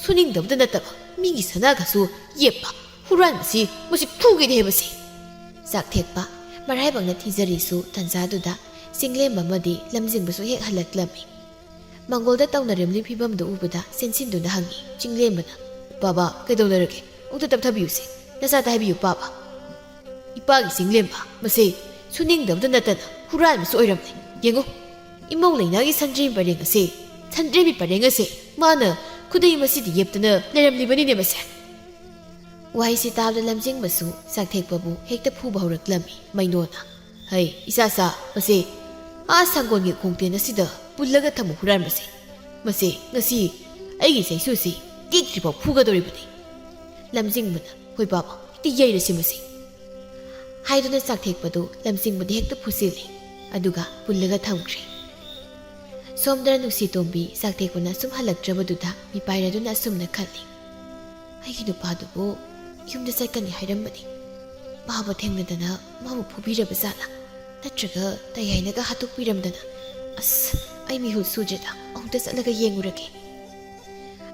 ꯁꯨꯅꯤꯡꯗꯕꯗ ꯅꯠꯇꯕ, ꯃꯤꯒꯤ ꯁꯅꯥꯒꯁꯨ ꯌꯦꯞꯄ ꯍꯨꯔꯥꯟꯕꯁꯤ ꯃꯁꯤ ꯐꯨꯒꯦꯗꯤ ꯍꯥꯏꯕꯁꯦ꯫ ꯆꯥꯛꯊꯦꯛꯄ ꯃꯔꯥꯏꯕꯛꯅ ꯊꯤꯖꯔꯤꯁꯨ ꯇꯟꯖꯥꯗꯨꯗ ꯆꯤꯡꯂꯦꯝꯕ ꯑꯃꯗꯤ ꯂꯝꯖꯤꯡꯕꯁꯨ ꯍꯦꯛ ꯍꯜꯂꯛꯂꯝꯃꯤ꯫ ꯃꯪꯒꯣꯜꯗ ꯇꯧꯅꯔꯤꯕ ꯐꯤꯕꯝꯗꯨ ꯎꯕꯗ ꯆꯦꯟꯁꯤꯟꯗꯨꯅ ꯍꯪꯉꯤ ꯆꯤꯡꯂꯦꯝꯕꯅ, "ꯕꯥꯕꯥ, ꯀꯩꯗꯧꯅꯔꯒꯦ? ꯑꯃꯨꯛꯇ ꯇꯞꯊꯕꯤꯌꯨꯁꯦ꯫ ꯅꯆꯥꯗ ꯍꯥꯏꯕꯤꯌꯨ, ꯄꯥꯕ꯫" "ꯏꯄꯥꯒꯤ ꯆꯤꯡꯂꯦꯝꯕ, ꯃꯁꯦ ꯁꯨꯅꯤꯡꯗꯕꯗ ꯅꯠꯇꯅ ꯍꯨꯔꯥꯟꯕꯁꯨ ꯑꯣꯏꯔꯝꯂꯦ꯫ ꯌꯦꯡꯉꯨ, ꯏꯃꯧ ꯂꯩꯅꯥꯒꯤ ꯁꯟꯗ꯭ꯔꯦꯝꯕꯤ ꯄꯔꯦꯡ ꯑꯁꯦ, ꯁꯟꯗ꯭ꯔꯦꯝꯕꯤ ꯄꯔꯦꯡ ꯑꯁꯦ ꯃꯥꯅ ꯈꯨꯗꯩ ꯃꯁꯤꯗꯤ ꯌꯦꯞꯇꯅ ꯂꯩꯔꯝꯂꯤꯕꯅꯤꯅꯦ ꯃꯁꯦ꯫" ꯋꯥꯍꯩꯁꯤ ꯇꯥꯕꯗ ꯂꯝꯖꯤꯡꯕꯁꯨ ꯆꯥꯛꯊꯦꯛꯄꯕꯨ ꯍꯦꯛꯇ ꯐꯨꯕ ꯍꯧꯔꯛꯂꯝꯃꯤ ꯃꯩꯅꯣꯅ꯫ "ꯍꯩ, ꯏꯆꯥꯁꯥ, ꯃꯁꯦ ꯑꯥ ꯁꯪꯒꯣꯜꯒꯤ ꯈꯣꯡꯇꯦꯟ ꯑꯁꯤꯗ ꯄꯨꯜꯂꯒ ꯊꯝꯃꯨ ꯍꯨꯔꯥꯟꯕꯁꯦ꯫ ꯃꯁꯦ ꯉꯁꯤ ꯑꯩꯒꯤ ꯆꯩꯁꯨꯁꯤ ꯇꯦꯛꯇ꯭ꯔꯤꯐꯥꯎ ꯐꯨꯒꯗꯧꯔꯤꯕꯅꯤ꯫" ꯂꯝꯖꯤꯡꯕꯅ, "ꯍꯣꯏ ꯕꯥꯕꯥ, ꯍꯦꯛꯇ ꯌꯩꯔꯁꯤ ꯃꯁꯦ꯫" ꯍꯥꯏꯗꯨꯅ ꯆꯥꯛꯊꯦꯛꯄꯗꯨ ꯂꯝꯖꯤꯡꯕꯗ ꯍꯦꯛꯇ ꯐꯨꯁꯤꯜꯂꯤ, ꯑꯗꯨꯒ ꯄꯨꯜꯂꯒ ꯊꯝꯈ꯭ꯔꯦ꯫ ꯁꯣꯝꯗꯅ ꯅꯨꯡꯁꯤꯇꯣꯝꯕꯤ ꯆꯥꯛꯊꯦꯛꯄꯅ ꯁꯨꯝ ꯍꯜꯂꯛꯇ꯭ꯔꯕꯗꯨꯗ ꯃꯤꯄꯥꯏꯔꯗꯨꯅ ꯑꯁꯨꯝꯅ ꯈꯜꯂꯤ, "ꯑꯩꯒꯤ ꯅꯨꯄꯥꯗꯨꯕꯨ ꯌꯨꯝꯗ ꯆꯠꯀꯅꯤ ꯍꯥꯏꯔꯝꯕꯅꯤ꯫ ꯃꯥꯕꯨ ꯊꯦꯡꯅꯗꯅ ꯃꯥꯕꯨ ꯐꯨꯕꯤꯔꯕ ꯖꯥꯠꯂꯥ? ꯅꯠꯇ꯭ꯔꯒ ꯇꯌꯥꯏꯅꯒ ꯍꯥꯠꯇꯣꯛꯄꯤꯔꯝꯗꯅ? ꯑꯁ, ꯑꯩ ꯃꯤꯍꯨꯠ ꯁꯨꯗ꯭ꯔꯦꯗ, ꯑꯃꯨꯛꯇ ꯆꯠꯂꯒ ꯌꯦꯡꯉꯨꯔꯒꯦ꯫"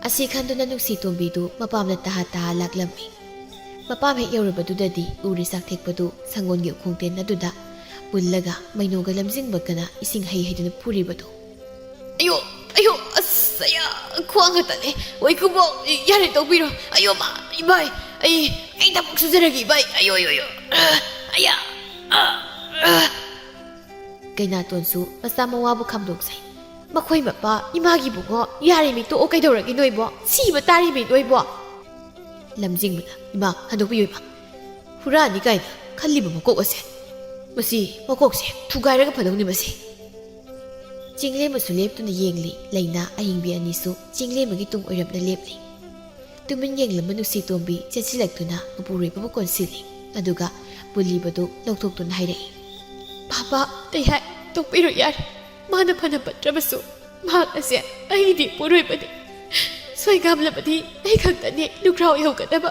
ꯑꯁꯤ ꯈꯟꯗꯨꯅ ꯅꯨꯡꯁꯤꯇꯣꯝꯕꯤꯗꯨ ꯃꯄꯥꯝꯗ ꯇꯍꯥ ꯇꯍꯥ ꯂꯥꯛꯂꯝꯃꯤ꯫ ꯃꯄꯥꯝ ꯍꯦꯛ ꯌꯧꯔꯕꯗꯨꯗꯗꯤ ꯎꯔꯤ ꯆꯥꯛꯊꯦꯛꯄꯗꯨ ꯁꯪꯒꯣꯜꯒꯤ ꯎꯈꯣꯡꯇꯦꯟ ꯑꯗꯨꯗ ꯄꯨꯜꯂꯒ ꯃꯩꯅꯣꯒ ꯂꯝꯖꯤꯡꯕꯒꯅ ꯏꯁꯤꯡ ꯍꯩ ꯍꯩꯗꯨꯅ ꯐꯨꯔꯤꯕꯗꯨ꯫ "ꯑꯌꯣ, ꯑꯌꯣ, ꯑꯁ, ꯑꯌꯥ, ꯈ꯭ꯋꯥꯡꯒ ꯇꯠꯂꯦ꯫ ꯋꯥꯏꯈꯨꯕꯣꯛ, ꯌꯥꯔꯦ, ꯇꯣꯛꯄꯤꯔꯣ꯫ ꯑꯌꯣ, ꯃꯥ, ꯏꯕꯥꯏ, ꯑꯩ, ꯑꯩ ꯊꯕꯛ ꯁꯨꯖꯔꯒꯦ, ꯏꯕꯥꯏ꯫ ꯑꯌꯣ, ꯑꯌꯣ, ꯑꯌꯣ, ꯑ, ꯑꯌꯥ, ꯑ, ꯑ꯫" ꯀꯩꯅꯥꯇꯣꯟꯁꯨ ꯃꯆꯥ ꯃꯋꯥꯕꯨ ꯈꯥꯝꯗꯣꯛꯆꯩ꯫ "ꯃꯈꯣꯏ ꯃꯄꯥ, ꯏꯃꯥꯒꯤ ꯏꯕꯨꯡꯉꯣ, ꯌꯥꯔꯦꯃꯤ, ꯇꯣꯛꯑꯣ, ꯀꯩꯗꯧꯔꯒꯦ ꯅꯣꯏꯕꯣ? ꯁꯤꯕ ꯇꯥꯔꯦꯃꯤ ꯅꯣꯏꯕꯣ꯫" ꯂꯝꯖꯤꯡꯕꯅ, "ꯏꯃꯥ, ꯍꯟꯗꯣꯛꯄꯤꯌꯨ, ꯏꯃꯥ꯫ ꯍꯨꯔꯥꯟꯅꯤ ꯀꯥꯏꯅ ꯈꯜꯂꯤꯕ ꯃꯀꯣꯛ ꯑꯁꯦ, ꯃꯁꯤ ꯃꯀꯣꯛꯁꯦ ꯊꯨꯒꯥꯏꯔꯒ ꯐꯗꯧꯅꯤ ꯃꯁꯤ꯫" ꯆꯤꯡꯂꯦꯝꯕꯁꯨ ꯂꯦꯞꯇꯨꯅ ꯌꯦꯡꯂꯤ꯫ ꯂꯩꯅꯥ ꯑꯍꯤꯡꯕꯤ ꯑꯅꯤꯁꯨ ꯆꯤꯡꯂꯦꯝꯕꯒꯤ ꯇꯨꯡ ꯑꯣꯏꯔꯞꯅ ꯂꯦꯞꯂꯤ꯫ ꯇꯨꯃꯤꯟ ꯌꯦꯡꯂꯝꯕ ꯅꯨꯡꯁꯤꯇꯣꯝꯕꯤ ꯆꯦꯟꯁꯤꯜꯂꯛꯇꯨꯅ ꯃꯄꯨꯔꯣꯏꯕꯕꯨ ꯀꯣꯟꯁꯤꯜꯂꯤ, ꯑꯗꯨꯒ ꯄꯨꯜꯂꯤꯕꯗꯨ ꯂꯧꯊꯣꯛꯇꯨꯅ ꯍꯥꯏꯔꯛꯏ, "ꯄꯥꯄꯥ, ꯑꯩ ꯍꯥꯏ, ꯇꯣꯛꯄꯤꯔꯣ ꯌꯥꯔꯦ꯫ ꯃꯥꯅ ꯐꯅ ꯐꯠꯇ꯭ꯔꯕꯁꯨ, ꯃꯍꯥꯛ ꯑꯁꯦ ꯑꯩꯒꯤꯗꯤ ꯏꯄꯨꯔꯣꯏꯕꯅꯤ꯫ ꯁꯣꯏꯒꯥꯝꯂꯕꯗꯤ ꯑꯩ ꯈꯛꯇꯅꯤ ꯂꯨꯈ꯭ꯔꯥꯎ ꯌꯧꯒꯗꯕ꯫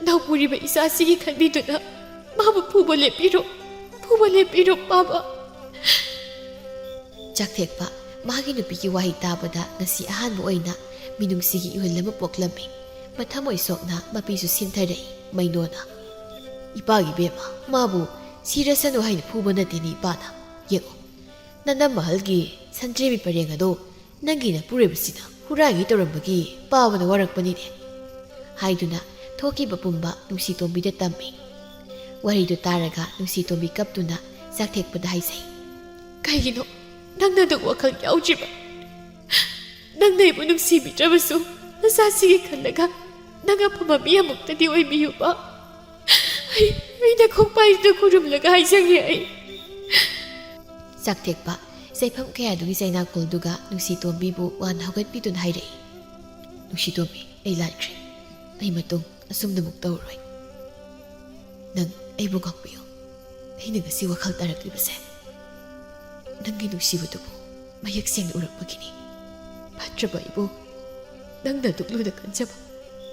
ꯅꯥꯎꯄꯨꯔꯤꯕ ꯏꯆꯥꯁꯤꯒꯤ ꯈꯟꯕꯤꯗꯨꯅ ꯃꯥꯕꯨ ꯐꯨꯕ ꯂꯦꯞꯄꯤꯔꯣ, ꯐꯨꯕ ꯂꯦꯞꯄꯤꯔꯣ, ꯄꯥꯄꯥ꯫" ꯆꯥꯛꯊꯦꯛꯄ ꯃꯍꯥꯛꯀꯤ ꯅꯨꯄꯤꯒꯤ ꯋꯥꯍꯩ ꯇꯥꯕꯗ ꯉꯁꯤ ꯑꯍꯥꯟꯕ ꯑꯣꯏꯅ ꯃꯤꯅꯨꯡꯁꯤꯒꯤ ꯏꯍꯨꯜ ꯑꯃ ꯄꯣꯛꯂꯝꯃꯤ꯫ ꯃꯊꯃꯣꯏ ꯁꯣꯛꯅ ꯃꯄꯤꯁꯨ ꯁꯤꯟꯊꯔꯛꯏ ꯃꯩꯅꯣꯅ꯫ "ꯏꯄꯥꯒꯤ ꯕꯦꯝꯃ, ꯃꯥꯕꯨ ꯁꯤꯔꯁꯅꯨ ꯍꯥꯏꯅ ꯐꯨꯕ ꯅꯠꯇꯦꯅꯦ ꯏꯄꯥꯅ꯫ ꯌꯦꯡꯉꯨ, ꯅꯅꯝ ꯃꯍꯜꯒꯤ ꯁꯟꯇ꯭ꯔꯦꯝꯕꯤ ꯄꯔꯦꯡ ꯑꯗꯣ ꯅꯪꯒꯤ ꯅꯄꯨꯔꯣꯏꯕꯁꯤꯅ ꯍꯨꯔꯥꯟꯒꯦ ꯇꯧꯔꯝꯕꯒꯤ ꯄꯥꯕꯅ ꯋꯥꯔꯛꯄꯅꯤꯅꯦ" ꯍꯥꯏꯗꯨꯅ ꯊꯣꯛꯈꯤꯕ ꯄꯨꯝꯕ ꯅꯨꯡꯁꯤꯇꯣꯝꯕꯤꯗ ꯇꯝꯃꯤ꯫ ꯋꯥꯔꯤꯗꯨ ꯇꯥꯔꯒ ꯅꯨꯡꯁꯤꯇꯣꯝꯕꯤ ꯀꯞꯇꯨꯅ ꯆꯥꯛꯊꯦꯛꯄꯗ ꯍꯥꯏꯖꯩ꯫ "ꯀꯩꯒꯤꯅꯣ ꯅꯪꯅ ꯑꯗꯨꯛ ꯋꯥꯈꯜ ꯌꯥꯎꯗ꯭ꯔꯤꯕ? ꯅꯪꯅ ꯑꯩꯕꯨ ꯅꯨꯡꯁꯤꯕꯤꯗ꯭ꯔꯕꯁꯨ ꯅꯆꯥꯁꯤꯒꯤ ꯈꯜꯂꯒ ꯅꯪ ꯑꯐꯕ ꯃꯤ ꯑꯃꯨꯛꯇꯗꯤ ꯑꯣꯏꯕꯤꯌꯨꯕ꯫ ꯑꯩ, ꯑꯩꯅ ꯈꯣꯡꯄꯥꯏꯁꯤꯗ ꯈꯨꯔꯨꯝꯂꯒ ꯍꯥꯏꯖꯒꯦ ꯑꯩ꯫" ꯆꯥꯛꯊꯦꯛꯄ ꯆꯩꯐꯝ ꯀꯌꯥꯗꯨꯒꯤ ꯆꯩꯅꯥꯀꯣꯜꯗꯨꯒ ꯅꯨꯡꯁꯤꯇꯣꯝꯕꯤꯕꯨ ꯋꯥꯅ ꯍꯧꯒꯠꯄꯤꯗꯨꯅ ꯍꯥꯏꯔꯛꯏ꯫ "ꯅꯨꯡꯁꯤꯇꯣꯝꯕꯤ, ꯑꯩ ꯂꯥꯟꯈ꯭ꯔꯦ꯫ ꯑꯩ ꯃꯇꯨꯡ ꯑꯁꯨꯝꯅꯃꯨꯛ ꯇꯧꯔꯣꯏ꯫ ꯅꯪ ꯑꯩꯕꯨ ꯉꯥꯛꯄꯤꯌꯨ꯫ ꯑꯩꯅ ꯉꯁꯤ ꯋꯥꯈꯜ ꯇꯥꯔꯛꯂꯤꯕꯁꯦ ꯅꯪꯒꯤ ꯅꯨꯡꯁꯤꯕꯗꯨꯕꯨ ꯃꯌꯦꯛ ꯁꯦꯡꯅ ꯎꯔꯛꯄꯒꯤꯅꯤ꯫ ꯐꯠꯇ꯭ꯔꯕ ꯑꯩꯕꯨ ꯅꯪꯅ ꯑꯗꯨꯛ ꯂꯨꯅ ꯈꯟꯖꯕ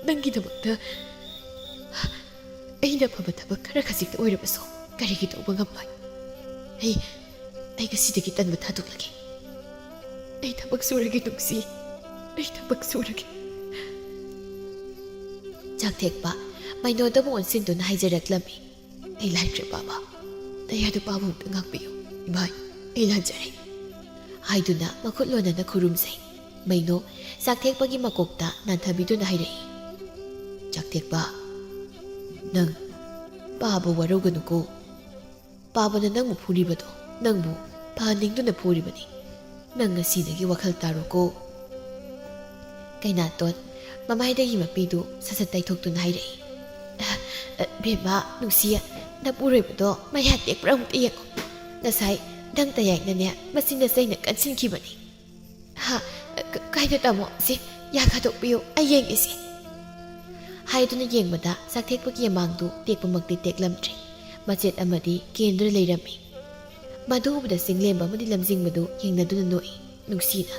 ꯅꯪꯒꯤꯗꯃꯛꯇ ꯑꯩꯅ ꯑꯐꯕ ꯊꯕꯛ ꯈꯔ ꯈꯖꯤꯛꯇ ꯑꯣꯏꯔꯕꯁꯨ ꯀꯔꯤꯒꯤ ꯇꯧꯕ ꯉꯝꯂꯣꯏ? ꯑꯩ, ꯑꯩ ꯉꯁꯤꯗꯒꯤ ꯇꯟꯕ ꯊꯥꯗꯣꯛꯂꯒꯦ꯫ ꯑꯩ ꯊꯕꯛ ꯁꯨꯔꯒꯦ ꯅꯨꯡꯁꯤ, ꯑꯩ ꯊꯕꯛ ꯁꯨꯔꯒꯦ꯫" ꯆꯥꯛꯊꯦꯛꯄ ꯃꯩꯅꯣꯗꯕꯨ ꯑꯣꯟꯁꯤꯟꯗꯨꯅ ꯍꯥꯏꯖꯔꯛꯂꯝꯃꯤ꯫ "ꯑꯩ ꯂꯥꯟꯈ꯭ꯔꯦ ꯄꯥꯕ꯫ ꯅꯌꯥ ꯅꯨꯄꯥꯕꯨ ꯑꯃꯨꯛꯇ ꯉꯥꯛꯄꯤꯌꯨ꯫ ꯏꯃꯥꯏ, ꯑꯩ ꯂꯥꯟꯖꯔꯦ" ꯍꯥꯏꯗꯨꯅ ꯃꯈꯨꯠ ꯂꯣꯟꯅꯅ ꯈꯨꯔꯨꯝꯖꯩ꯫ ꯃꯩꯅꯣ ꯆꯥꯛꯊꯦꯛꯄꯒꯤ ꯃꯀꯣꯛꯇ ꯅꯥꯟꯊꯕꯤꯗꯨꯅ ꯍꯥꯏꯔꯛꯏ꯫ "ꯆꯥꯛꯊꯦꯛꯄ, ꯅꯪ ꯄꯥꯕ ꯋꯥꯔꯧꯒꯅꯨꯀꯣ꯫ ꯄꯥꯕꯅ ꯅꯪꯕꯨ ꯐꯨꯔꯤꯕꯗꯣ ꯅꯪꯕꯨ ꯐꯍꯟꯅꯤꯡꯗꯨꯅ ꯐꯨꯔꯤꯕꯅꯤ꯫ ꯅꯪ ꯉꯁꯤꯗꯒꯤ ꯋꯥꯈꯜ ꯇꯥꯔꯣꯀꯣ꯫" ꯀꯩꯅꯥꯇꯣꯟ ꯃꯃꯥꯏꯗꯒꯤ ꯃꯄꯤꯗꯨ ꯁꯠ ꯁꯠ ꯇꯩꯊꯣꯛꯇꯨꯅ ꯍꯥꯏꯔꯛꯏ꯫ "ꯑ, ꯑ, ꯕꯦꯝꯃ, ꯅꯨꯡꯁꯤ, ꯅꯄꯨꯔꯣꯏꯕꯗꯣ ꯃꯌꯥ ꯇꯦꯛꯄ꯭ꯔꯥ ꯑꯃꯨꯛꯇ ꯌꯦꯡꯉꯣ꯫ ꯉꯁꯥꯏ ꯅꯪ ꯇꯌꯥꯏꯅꯅꯦ ꯃꯆꯤꯟꯗ ꯆꯩꯅ ꯀꯟꯁꯤꯟꯈꯤꯕꯅꯤ꯫" "ꯍꯥ? ꯀ-, ꯀꯥꯏꯗ ꯇꯥꯃꯣ? ꯁꯤ, ꯌꯥ ꯈꯥꯗꯣꯛꯄꯤꯌꯨ, ꯑꯩ ꯌꯦꯡꯒꯦ ꯁꯤ꯫" ꯍꯥꯏꯗꯨꯅ ꯌꯦꯡꯕꯗ ꯆꯥꯛꯊꯦꯛꯄꯒꯤ ꯌꯃꯥꯡꯗꯨ ꯇꯦꯛꯄꯃꯛꯇꯤ ꯇꯦꯛꯂꯝꯗ꯭ꯔꯦ꯫ ꯃꯆꯦꯠ ꯑꯃꯗꯤ ꯀꯦꯟꯗꯨꯅ ꯂꯩꯔꯝꯃꯤ꯫ ꯃꯗꯨ ꯎꯕꯗ ꯆꯤꯡꯂꯦꯝꯕ ꯑꯃꯗꯤ ꯂꯝꯖꯤꯡꯕꯗꯨ ꯌꯦꯡꯅꯗꯨꯅ ꯅꯣꯛꯏ꯫ ꯅꯨꯡꯁꯤꯅ,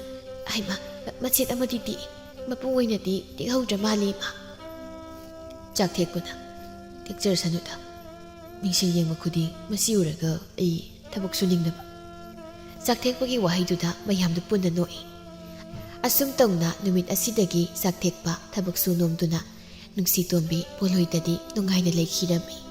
"ꯍꯩꯃꯥ, ꯃꯆꯦꯠ ꯑꯃꯗꯤ ꯇꯦꯛꯏ꯫ ꯃꯄꯨꯡ ꯑꯣꯏꯅꯗꯤ ꯇꯦꯛꯍꯧꯗ꯭ꯔ ꯃꯥꯜꯂꯦ, ꯏꯃꯥ꯫" ꯆꯥꯛꯊꯦꯛꯄꯅ, "ꯇꯦꯛꯆꯔꯁꯅꯨꯗ꯫ ꯃꯤꯡꯁꯦꯜ ꯌꯦꯡꯕ ꯈꯨꯗꯤꯡ ꯃꯁꯤ ꯎꯔꯒ ꯑꯩ ꯊꯕꯛ ꯁꯨꯅꯤꯡꯗꯕ꯫ ꯆꯥꯛꯊꯦꯛꯄꯒꯤ ꯋꯥꯍꯩꯗꯨꯗ ꯃꯌꯥꯝꯗꯨ ꯄꯨꯟꯅ ꯅꯣꯛꯏ꯫ ꯑꯁꯨꯝ ꯇꯧꯅ ꯅꯨꯃꯤꯠ ꯑꯁꯤꯗꯒꯤ ꯆꯥꯛꯊꯦꯛꯄ ꯊꯕꯛꯁꯨ ꯅꯣꯝꯗꯨꯅ ꯅꯨꯡꯁꯤꯇꯣꯝꯕꯤ ꯄꯣꯂꯣꯏꯗꯗꯤ ꯅꯨꯡꯉꯥꯏꯅ ꯂꯩꯈꯤꯔꯝꯃꯤ꯫